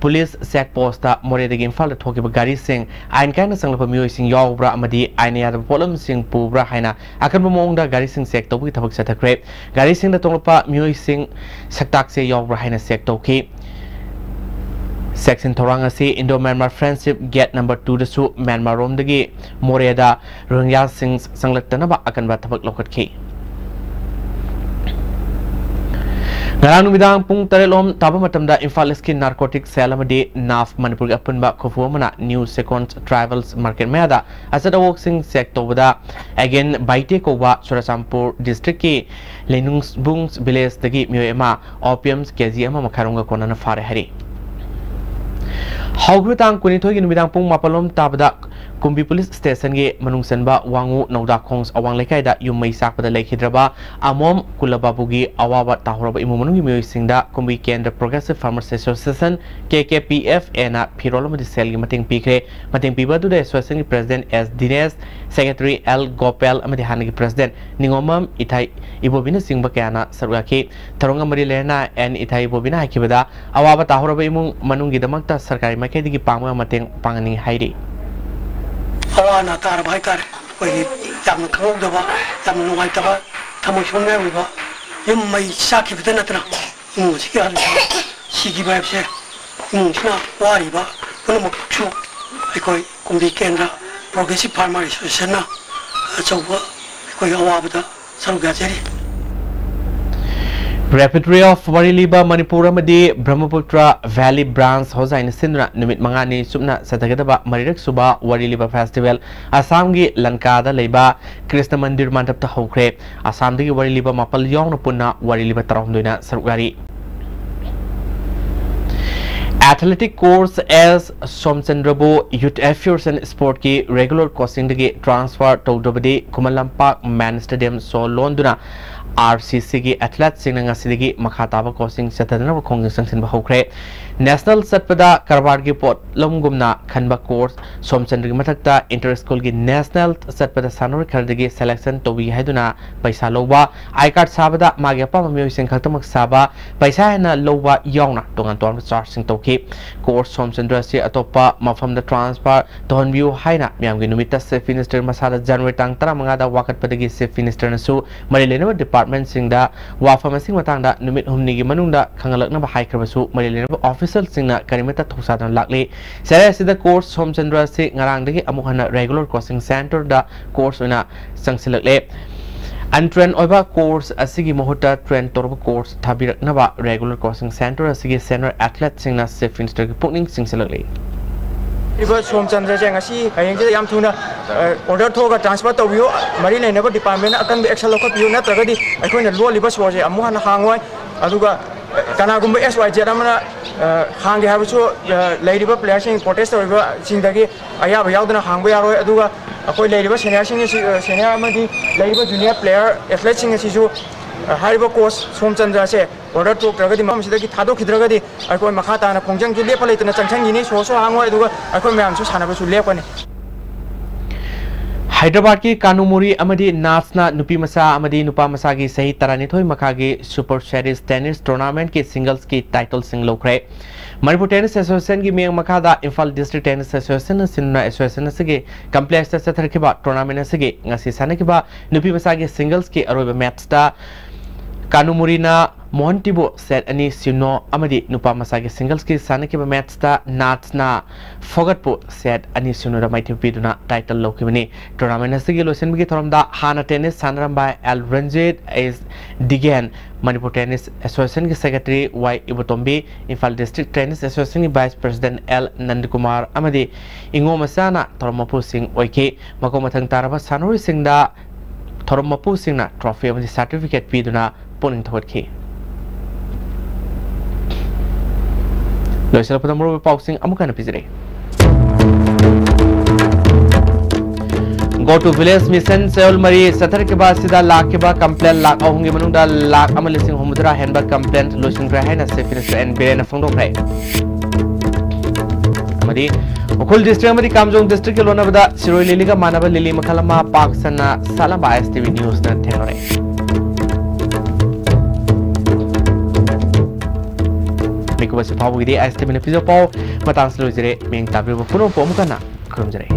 ꯄꯨꯂꯤꯁ ꯆꯦꯛ ꯄꯣꯁꯇ ꯃꯣꯔꯦꯗꯒꯤ ꯏꯝꯐꯥꯜꯗ ꯊꯣꯛꯈꯤꯕ ꯒꯥꯔꯤꯁꯤꯡ ꯑꯥꯏꯟ ꯀꯥꯏꯅ ꯆꯪꯂꯛꯄ ꯃꯤꯑꯣꯏꯁꯤꯡ ꯌꯥꯎꯕ꯭ꯔꯥ ꯑꯃꯗꯤ ꯑꯥꯏꯟꯅ ꯌꯥꯗꯕ ꯄꯣꯠꯂꯝꯁꯤꯡ ꯄꯨꯕ꯭ꯔꯥ ꯍꯥꯏꯅ ꯑꯀꯟꯕ ꯃꯑꯣꯡꯗ ꯒꯥꯔꯤꯁꯤꯡ ꯆꯦꯛ ꯇꯧꯕꯒꯤ ꯊꯕꯛ ꯆꯠꯊꯈ꯭ꯔꯦ꯫ ꯒꯥꯔꯤꯁꯤꯡꯗ ꯇꯣꯡꯂꯛꯄ ꯃꯤꯑꯣꯏꯁꯤꯡ ꯁꯛꯇꯥꯛꯁꯦ ꯌꯥꯎꯕ꯭ꯔꯥ ꯍꯥꯏꯅ ꯆꯦꯛ ꯇꯧꯈꯤ꯫ ꯆꯦꯛꯁꯤꯟ ꯊꯧꯔꯥꯡ ꯑꯁꯤ Indo Myanmar friendship gate number ꯇꯨꯗꯁꯨ ꯃ꯭ꯌꯥꯟꯃꯥꯔ ꯔꯣꯝꯗꯒꯤ ꯃꯣꯔꯦꯗ ꯔꯣꯍꯤꯡꯒ꯭ꯌꯥꯁꯤꯡ ꯆꯪꯂꯛꯇꯅꯕ ꯑꯀꯟꯕ ꯊꯕꯛ ꯂꯧꯈꯠꯈꯤ꯫ ꯉꯔꯥꯡ ꯅꯨꯃꯤꯗꯥꯡ ꯄꯨꯡ ꯇꯔꯦꯠ ꯂꯣꯝ ꯇꯥꯕ ꯃꯇꯝꯗ ꯏꯝꯐꯥꯜ ꯏꯁꯀꯤ ꯅꯥꯔꯀꯣꯇꯤꯛ ꯁꯦꯜ ꯑꯃꯗꯤ ꯅꯥꯐ ꯃꯅꯤꯄꯨꯔꯒꯤ ꯑꯄꯨꯟꯕ ꯈꯨꯐꯨ ꯑꯃꯅ ꯅ꯭ꯌꯨ ꯁꯦꯀꯣꯟꯁ ꯇ꯭ꯔꯥꯏꯕꯦꯜꯁ ꯃꯥꯔꯀꯦꯠ ꯃꯌꯥꯗ ꯑꯆꯠ ꯑꯋꯣꯛꯁꯤꯡ ꯆꯦꯛ ꯇꯧꯕꯗ ꯑꯦꯒꯦꯟ ꯕꯥꯏꯇꯦ ꯀꯧꯕ ꯆꯨꯔꯆꯥꯟꯄꯨꯔ ꯗꯤꯁꯇ꯭ꯔꯤꯛꯀꯤ ꯂꯩꯅꯨꯡꯕꯨꯡ ꯚꯤꯂꯦꯖꯇꯒꯤ ꯃꯤꯑꯣꯏ ꯑꯃ ꯑꯣꯄꯤꯌꯝ ꯀꯦ ꯖꯤ ꯑꯃ ꯃꯈꯥꯏꯔꯣꯝꯒ ꯀꯣꯟꯅꯅ ꯐꯥꯔꯦ ꯍꯥꯏꯔꯤ꯫ ꯍꯧꯈꯤꯕ ꯇꯥꯡ ꯀꯨꯟꯅꯤꯊꯣꯏꯒꯤ ꯅꯨꯃꯤꯗꯥꯡ ꯄꯨꯡ ꯃꯥꯄꯜ ꯂꯣꯝ ꯇꯥꯕꯗ ꯀꯨꯝꯕꯤ ꯄꯨꯂꯤꯁ ꯁ꯭ꯇꯦꯁꯟꯒꯤ ꯃꯅꯨꯡ ꯆꯟꯕ ꯋꯥꯉꯨ ꯅꯧꯗꯥꯈꯣꯡ ꯑꯋꯥꯡ ꯂꯩꯀꯥꯏꯗ ꯌꯨꯝ ꯃꯩ ꯆꯥꯛꯄꯗ ꯂꯩꯈꯤꯗ꯭ꯔꯕ ꯑꯃꯣꯝ ꯀꯨꯂꯕꯥꯕꯨꯒꯤ ꯑꯋꯥꯕ ꯇꯥꯍꯧꯔꯕ ꯏꯃꯨꯡ ꯃꯅꯨꯡꯒꯤ ꯃꯤꯑꯣꯏꯁꯤꯡꯗ ꯀꯨꯝꯕꯤ ꯀꯦꯟꯗ꯭ꯔ ꯄ꯭ꯔꯣꯒ꯭ꯔꯦꯁꯤꯚ ꯐꯥꯔꯃꯔꯁ ꯑꯦꯁꯣꯁꯤꯌꯦꯁꯟ, ꯀꯦ ꯀꯦ ꯄꯤ ꯑꯦꯐ ꯑꯦꯅ ꯐꯤꯔꯣꯜ ꯑꯃꯗꯤ ꯁꯦꯜꯒꯤ ꯃꯇꯦꯡ ꯄꯤꯈ꯭ꯔꯦ꯫ ꯃꯇꯦꯡ ꯄꯤꯕ ꯑꯗꯨꯗ ꯑꯦꯁꯣꯁꯤꯌꯦꯁꯟꯒꯤ ꯄ꯭ꯔꯦꯁꯤꯗꯦꯟꯠ ꯑꯦꯁ ꯗꯤꯅꯦꯁ, ꯁꯦꯀ꯭ꯔꯦꯇꯔꯤ ꯑꯦꯜ ꯒꯣꯄꯦꯜ ꯑꯃꯗꯤ ꯍꯥꯟꯅꯒꯤ ꯄ꯭ꯔꯦꯁꯤꯗꯦꯟꯠ ꯅꯤꯉꯣꯝꯕꯝ ꯏꯊꯥꯏ ꯏꯕꯣꯕꯤꯅꯆꯤꯡꯕ ꯀꯌꯥꯅ ꯁꯔꯨꯛ ꯌꯥꯈꯤ꯫ ꯊꯧꯔꯝꯒ ꯃꯔꯤ ꯂꯩꯅꯅ ꯑꯦꯟ ꯏꯊꯥꯏ ꯏꯕꯣꯕꯤꯅ ꯍꯥꯏꯈꯤꯕꯗ, ꯑꯋꯥꯕ ꯇꯥꯍꯧꯔꯕ ꯏꯃꯨꯡ ꯃꯅꯨꯡꯒꯤꯗꯃꯛꯇ ꯁꯔꯀꯥꯔꯒꯤ ꯃꯥꯏꯀꯩꯗꯒꯤ ꯄꯥꯡꯕ ꯃꯇꯦꯡ ꯄꯥꯡꯍꯟꯅꯤꯡꯏ ꯍꯥꯏꯔꯤ꯫ ꯑꯋꯥ ꯑꯅꯥ ꯇꯥꯔꯕ ꯍꯥꯏꯇꯥꯔꯦ꯫ ꯑꯩꯈꯣꯏꯒꯤ ꯌꯥꯝꯅ ꯈꯪꯍꯧꯗꯕ, ꯌꯥꯝꯅ ꯅꯨꯡꯉꯥꯏꯇꯕ, ꯊꯃꯣꯏ ꯁꯣꯛꯅꯤꯡꯉꯥꯏ ꯑꯣꯏꯕ, ꯌꯨꯝ ꯃꯩ ꯆꯥꯛꯈꯤꯕꯗ ꯅꯠꯇꯅ ꯏꯃꯨꯡ ꯑꯁꯤꯒꯤ ꯑꯍꯜ ꯁꯤꯈꯤꯕ ꯍꯥꯏꯕꯁꯦ ꯏꯃꯨꯡꯁꯤꯅ ꯋꯥꯔꯤꯕ ꯄꯨꯝꯅꯃꯛꯁꯨ ꯑꯩꯈꯣꯏ ꯀꯨꯝꯕꯤ ꯀꯦꯟꯗ꯭ꯔ ꯄ꯭ꯔꯣꯒ꯭ꯔꯦꯁꯤꯚ ꯐꯥꯔꯃꯔ ꯑꯦꯁꯣꯁꯤꯌꯦꯁꯟꯅ ꯑꯆꯧꯕ ꯑꯩꯈꯣꯏꯒꯤ ꯑꯋꯥꯕꯗ ꯁꯔꯨꯛ ꯌꯥꯖꯔꯤ꯫ ꯔꯦꯄꯤꯇ꯭ꯔꯤ ꯑꯣꯐ ꯋꯥꯔꯤ ꯂꯤꯕ ꯃꯅꯤꯄꯨꯔ ꯑꯃꯗꯤ ꯕ꯭ꯔꯍꯃꯄꯨꯇ꯭ꯔ ꯚꯦꯂꯤ ꯕ꯭ꯔꯥꯟꯁ ꯍꯣꯖꯥꯏꯅ ꯁꯤꯟꯗꯨꯅ ꯅꯨꯃꯤꯠ ꯃꯉꯥꯅꯤ ꯆꯨꯞꯅ ꯆꯠꯊꯒꯗꯕ ꯃꯔꯤꯔꯛ ꯁꯨꯕ ꯋꯥꯔꯤ ꯂꯤꯕ ꯐꯦꯁꯇꯤꯚꯦꯜ ꯑꯁꯥꯝꯒꯤ ꯂꯟꯀꯥꯗ ꯂꯩꯕ ꯀ꯭ꯔꯤꯁꯅ ꯃꯟꯗꯤꯔ ꯃꯟꯗꯞꯇ ꯍꯧꯈ꯭ꯔꯦ꯫ ꯑꯁꯥꯝꯗꯒꯤ ꯋꯥꯔꯤ ꯂꯤꯕ ꯃꯥꯄꯜ ꯌꯥꯎꯅ ꯄꯨꯟꯅ ꯋꯥꯔꯤ ꯂꯤꯕ ꯇꯔꯥꯍꯨꯝꯗꯣꯏꯅ ꯁꯔꯨꯛ ꯌꯥꯔꯤ꯫ Athletic coach S ꯁꯣꯝꯆꯟꯗ꯭ꯔꯕꯨ Youth Affairs and Sportꯀꯤ regular coachingꯗꯒꯤ transfer ꯇꯧꯗ꯭ꯔꯕꯗꯤ Khuman Lampak Man Stadium ꯁꯣ ꯂꯣꯟꯗꯨꯅ RCCꯒꯤ athleteꯁꯤꯡꯅ ꯉꯁꯤꯗꯒꯤ ꯃꯈꯥ ꯇꯥꯕ coaching ꯆꯠꯊꯗꯅꯕ ꯈꯣꯡꯖꯪ ꯆꯪꯁꯤꯟꯕ ꯍꯧꯈ꯭ꯔꯦ꯫ National ꯆꯠꯄꯗ ꯀꯔꯕꯥꯔꯒꯤ ꯄꯣꯠꯂꯝꯒꯨꯝꯅ ꯈꯟꯕ coach ꯁꯣꯝꯆꯟꯗ꯭ꯔꯒꯤ ꯃꯊꯛꯇ inter schoolꯒꯤ national ꯆꯠꯄꯗ ꯁꯥꯟꯅꯔꯣꯏ ꯈꯔꯗꯒꯤ selection ꯇꯧꯕꯤ ꯍꯥꯏꯗꯨꯅ ꯄꯩꯁꯥ ꯂꯧꯕ, I card ꯁꯥꯕꯗ ꯃꯥꯒꯤ ꯑꯄꯥꯝꯕ ꯃꯤꯑꯣꯏꯁꯤꯡ ꯈꯛꯇꯃꯛ ꯁꯥꯕ, ꯄꯩꯁꯥ ꯍꯦꯟꯅ ꯂꯧꯕ ꯌꯥꯎꯅ ꯇꯣꯉꯥꯟ ꯇꯣꯉꯥꯟꯕ chargeꯁꯤꯡ ꯇꯧꯈꯤ꯫ Coach ꯁꯣꯝꯆꯟꯗ꯭ꯔ ꯑꯁꯤ ꯑꯇꯣꯞꯄ ꯃꯐꯝꯗ transfer ꯇꯧꯍꯟꯕꯤꯌꯨ ꯍꯥꯏꯅ ꯃꯤꯌꯥꯝꯒꯤ ꯅꯨꯃꯤꯠꯇ Chief Minister ꯃꯁꯥꯗ January ꯇꯥꯡ ꯇꯔꯥꯃꯉꯥꯗ ꯋꯥꯀꯠꯄꯗꯒꯤ Chief Ministerꯅꯁꯨ ꯃꯔꯤ ꯂꯩꯅꯕ departmentꯁꯤꯡꯗ ꯋꯥꯐꯝ ꯑꯁꯤꯒꯤ ꯃꯇꯥꯡꯗ ꯅꯨꯃꯤꯠ ꯍꯨꯝꯅꯤꯒꯤ ꯃꯅꯨꯡꯗ ꯈꯪꯍꯜꯂꯛꯅꯕ ꯍꯥꯏꯈ꯭ꯔꯕꯁꯨ ꯃꯔꯤ ꯂꯩꯅꯕ officialꯁꯤꯡꯅ ꯀꯔꯤꯃꯠꯇ ꯊꯧꯁꯥꯗꯅ ꯂꯥꯛꯂꯤ꯫ ꯆꯌꯥꯜ ꯑꯁꯤꯗ coach ꯁꯣꯝꯆꯟꯗ꯭ꯔ ꯑꯁꯤ ꯉꯔꯥꯡꯗꯒꯤ ꯑꯃꯨꯛ ꯍꯟꯅ regular coaching centreꯗ coach ꯑꯣꯏꯅ ꯆꯪꯁꯤꯜꯂꯛꯂꯦ꯫ Untrained ꯑꯣꯏꯕ coach ꯑꯁꯤꯒꯤ ꯃꯍꯨꯠꯇ train ꯇꯧꯔꯕ coach ꯊꯥꯕꯤꯔꯛꯅꯕ regular coaching centre ꯑꯁꯤꯒꯤ senior athleteꯁꯤꯡꯅ Chief Ministerꯒꯤ ꯄꯨꯛꯅꯤꯡ ꯆꯤꯡꯁꯤꯜꯂꯛꯂꯤ꯫ ꯏꯕ ꯁꯣꯝꯆꯟꯗ꯭ꯔꯁꯦ ꯉꯁꯤ ꯍꯌꯦꯡꯁꯤꯗ ꯌꯥꯝ ꯊꯨꯅ, ꯑ, order ꯊꯣꯛꯑꯒ transfer ꯇꯧꯕꯤꯌꯨ, ꯃꯔꯤ ꯂꯩꯅꯕ departmentꯅ ꯑꯀꯟꯕ action ꯂꯧꯈꯠꯄꯤꯌꯨ, ꯅꯠꯇ꯭ꯔꯒꯗꯤ ꯑꯩꯈꯣꯏꯅ ꯂꯣꯜꯂꯤꯕ ꯁꯣꯁꯦ ꯑꯃꯨꯛ ꯍꯟꯅ ꯍꯥꯡꯉꯣꯏ꯫ ꯑꯗꯨꯒ ꯀꯅꯥꯒꯨꯝꯕ XYZ ꯑꯃꯅ, ꯑ, ꯍꯥꯡꯒꯦ ꯍꯥꯏꯕꯁꯨ, ꯑ, ꯂꯩꯔꯤꯕ playerꯁꯤꯡ protest ꯇꯧꯔꯤꯕꯁꯤꯡꯗꯒꯤ ꯑꯌꯥꯕ ꯌꯥꯎꯗꯅ ꯍꯥꯡꯕ ꯌꯥꯔꯣꯏ꯫ ꯑꯗꯨꯒ ꯑꯩꯈꯣꯏ ꯂꯩꯔꯤꯕ seniorꯁꯤꯡ ꯑꯁꯤ, ꯑ, senior ꯑꯃꯗꯤ ꯂꯩꯔꯤꯕ junior player athleteꯁꯤꯡ ꯑꯁꯤꯁꯨ, ꯑ, ꯍꯥꯏꯔꯤꯕ coach ꯁꯣꯝꯆꯟꯗ꯭ꯔꯁꯦ order ꯊꯣꯛꯇ꯭ꯔꯒꯗꯤ, ꯃꯐꯝꯁꯤꯗꯒꯤ ꯊꯥꯗꯣꯛꯈꯤꯗ꯭ꯔꯒꯗꯤ ꯑꯩꯈꯣꯏ ꯃꯈꯥ ꯇꯥꯅ ꯈꯣꯡꯖꯪꯁꯨ ꯂꯦꯞꯄ ꯂꯩꯇꯅ ꯆꯪꯁꯤꯟꯈꯤꯅꯤ, ꯁꯣꯁꯨ ꯍꯥꯡꯉꯣꯏ, ꯑꯗꯨꯒ ꯑꯩꯈꯣꯏ ꯃꯌꯥꯝꯁꯨ ꯁꯥꯟꯅꯕꯁꯨ ꯂꯦꯞꯀꯅꯤ꯫ ꯍꯥꯏꯗ꯭ꯔꯕꯥꯗꯀꯤ ꯀꯥꯅꯨꯃꯨꯔꯤ ꯑꯃꯗꯤ ꯅꯥꯆꯅ ꯅꯨꯄꯤ ꯃꯆꯥ ꯑꯃꯗꯤ ꯅꯨꯄꯥ ꯃꯆꯥꯒꯤ ꯆꯍꯤ ꯇꯔꯥꯅꯤꯊꯣꯏ ꯃꯈꯥꯒꯤ Super Series Tennis Tournamentꯀꯤ singlesꯀꯤ titleꯁꯤꯡ ꯂꯧꯈ꯭ꯔꯦ꯫ ꯃꯅꯤꯄꯨꯔ Tennis Associationꯒꯤ ꯃꯤꯠꯌꯦꯡ ꯃꯈꯥꯗ ꯏꯝꯐꯥꯜ District Tennis Associationꯅ ꯁꯤꯟꯗꯨꯅ association ꯑꯁꯤꯒꯤ complexꯇ ꯆꯠꯊꯔꯛꯈꯤꯕ tournament ꯑꯁꯤꯒꯤ ꯉꯁꯤ ꯁꯥꯟꯅꯈꯤꯕ ꯅꯨꯄꯤ ꯃꯆꯥꯒꯤ singlesꯀꯤ ꯑꯔꯣꯏꯕ matchꯇ ꯀꯥꯅꯨꯃꯨꯔꯤꯅ ꯃꯣꯍꯟꯇꯤꯕꯨ set ꯑꯅꯤ ꯁꯤꯅꯣ ꯑꯃꯗꯤ ꯅꯨꯄꯥ ꯃꯆꯥꯒꯤ singlesꯀꯤ ꯁꯥꯟꯅꯈꯤꯕ matchꯇ ꯅꯥꯆꯅ ꯐꯣꯒꯠꯄꯨ set ꯑꯅꯤ ꯁꯤꯅꯣꯗ ꯃꯥꯏꯊꯤꯕ ꯄꯤꯗꯨꯅ title ꯂꯧꯈꯤꯕꯅꯤ꯫ Tournament ꯑꯁꯤꯒꯤ ꯂꯣꯏꯁꯤꯟꯕꯒꯤ ꯊꯧꯔꯝꯗ ꯍꯥꯟꯅ tennis ꯁꯥꯟꯅꯔꯝꯕ L Ranjit, S Digen, Manipur Tennis Associationꯒꯤ secretary Y Ibotombi, Imphal District Tennis Associationꯒꯤ vice president ꯑꯦꯜ ꯅꯟꯗꯀꯨꯃꯥꯔ ꯑꯃꯗꯤ ꯏꯉꯣ ꯃꯆꯥꯅ ꯊꯧꯔꯝ ꯃꯄꯨꯁꯤꯡ ꯑꯣꯏꯈꯤ꯫ ꯃꯈꯣꯡ ꯃꯊꯪ ꯇꯥꯔꯕ ꯁꯥꯟꯅꯔꯣꯏꯁꯤꯡꯗ ꯊꯧꯔꯝ ꯃꯄꯨꯁꯤꯡꯅ trophy ꯑꯃꯗꯤ certificate ꯄꯤꯗꯨꯅ ꯄꯨꯛꯅꯤꯡ ꯊꯧꯒꯠꯈꯤ꯫ ꯂꯣꯏꯁꯤꯜꯂꯛꯄꯗ ꯃꯔꯨꯑꯣꯏꯕ ꯄꯥꯎꯁꯤꯡ ꯑꯃꯨꯛ ꯍꯟꯅ ꯄꯤꯖꯔꯤ꯫ Go to Village Mission ꯆꯌꯣꯜ ꯃꯔꯤ ꯆꯠꯊꯔꯛꯈꯤꯕ ꯑꯁꯤꯗ ꯂꯥꯛꯈꯤꯕ complaint ꯂꯥꯈ ꯑꯍꯨꯝꯒꯤ ꯃꯅꯨꯡꯗ ꯂꯥꯈ ꯑꯃ ꯂꯤꯁꯤꯡ ꯍꯨꯝꯐꯨꯇꯔꯥ ꯍꯦꯟꯕ complaint ꯂꯣꯏꯁꯤꯟꯈ꯭ꯔꯦ ꯍꯥꯏꯅ Chief Minister N ꯕꯤꯔꯦꯟꯅ ꯐꯣꯡꯗꯣꯛꯈ꯭ꯔꯦ꯫ ꯑꯃꯗꯤ ꯎꯈ꯭ꯔꯨꯜ district ꯑꯃꯗꯤ ꯀꯥꯝꯖꯣꯡ district ꯀꯤ ꯂꯣꯟꯅꯕꯗ ꯁꯤꯔꯣꯏ ꯂꯤꯂꯤꯒ ꯃꯥꯟꯅꯕ ꯂꯤꯂꯤ ꯃꯈꯜ ꯑꯃ ꯄꯥꯛ ꯁꯟꯅ ꯁꯥꯠꯂꯝꯕ ISTV news ꯅ ꯊꯦꯡꯅꯔꯦ꯫ ꯃꯤꯀꯨꯞ ꯑꯁꯤ ꯐꯥꯎꯕꯒꯤꯗꯤ ISTV ꯅ ꯄꯤꯖꯕ ꯄꯥꯎ ꯃꯇꯥꯡꯁꯤꯗ ꯂꯣꯏꯖꯔꯦ꯫ ꯃꯤꯠꯌꯦꯡ ꯇꯥꯕꯤꯔꯕ ꯄꯨꯝꯅꯃꯛꯄꯨ ꯑꯃꯨꯛ ꯍꯟꯅ ꯈꯨꯔꯨꯝꯖꯔꯤ꯫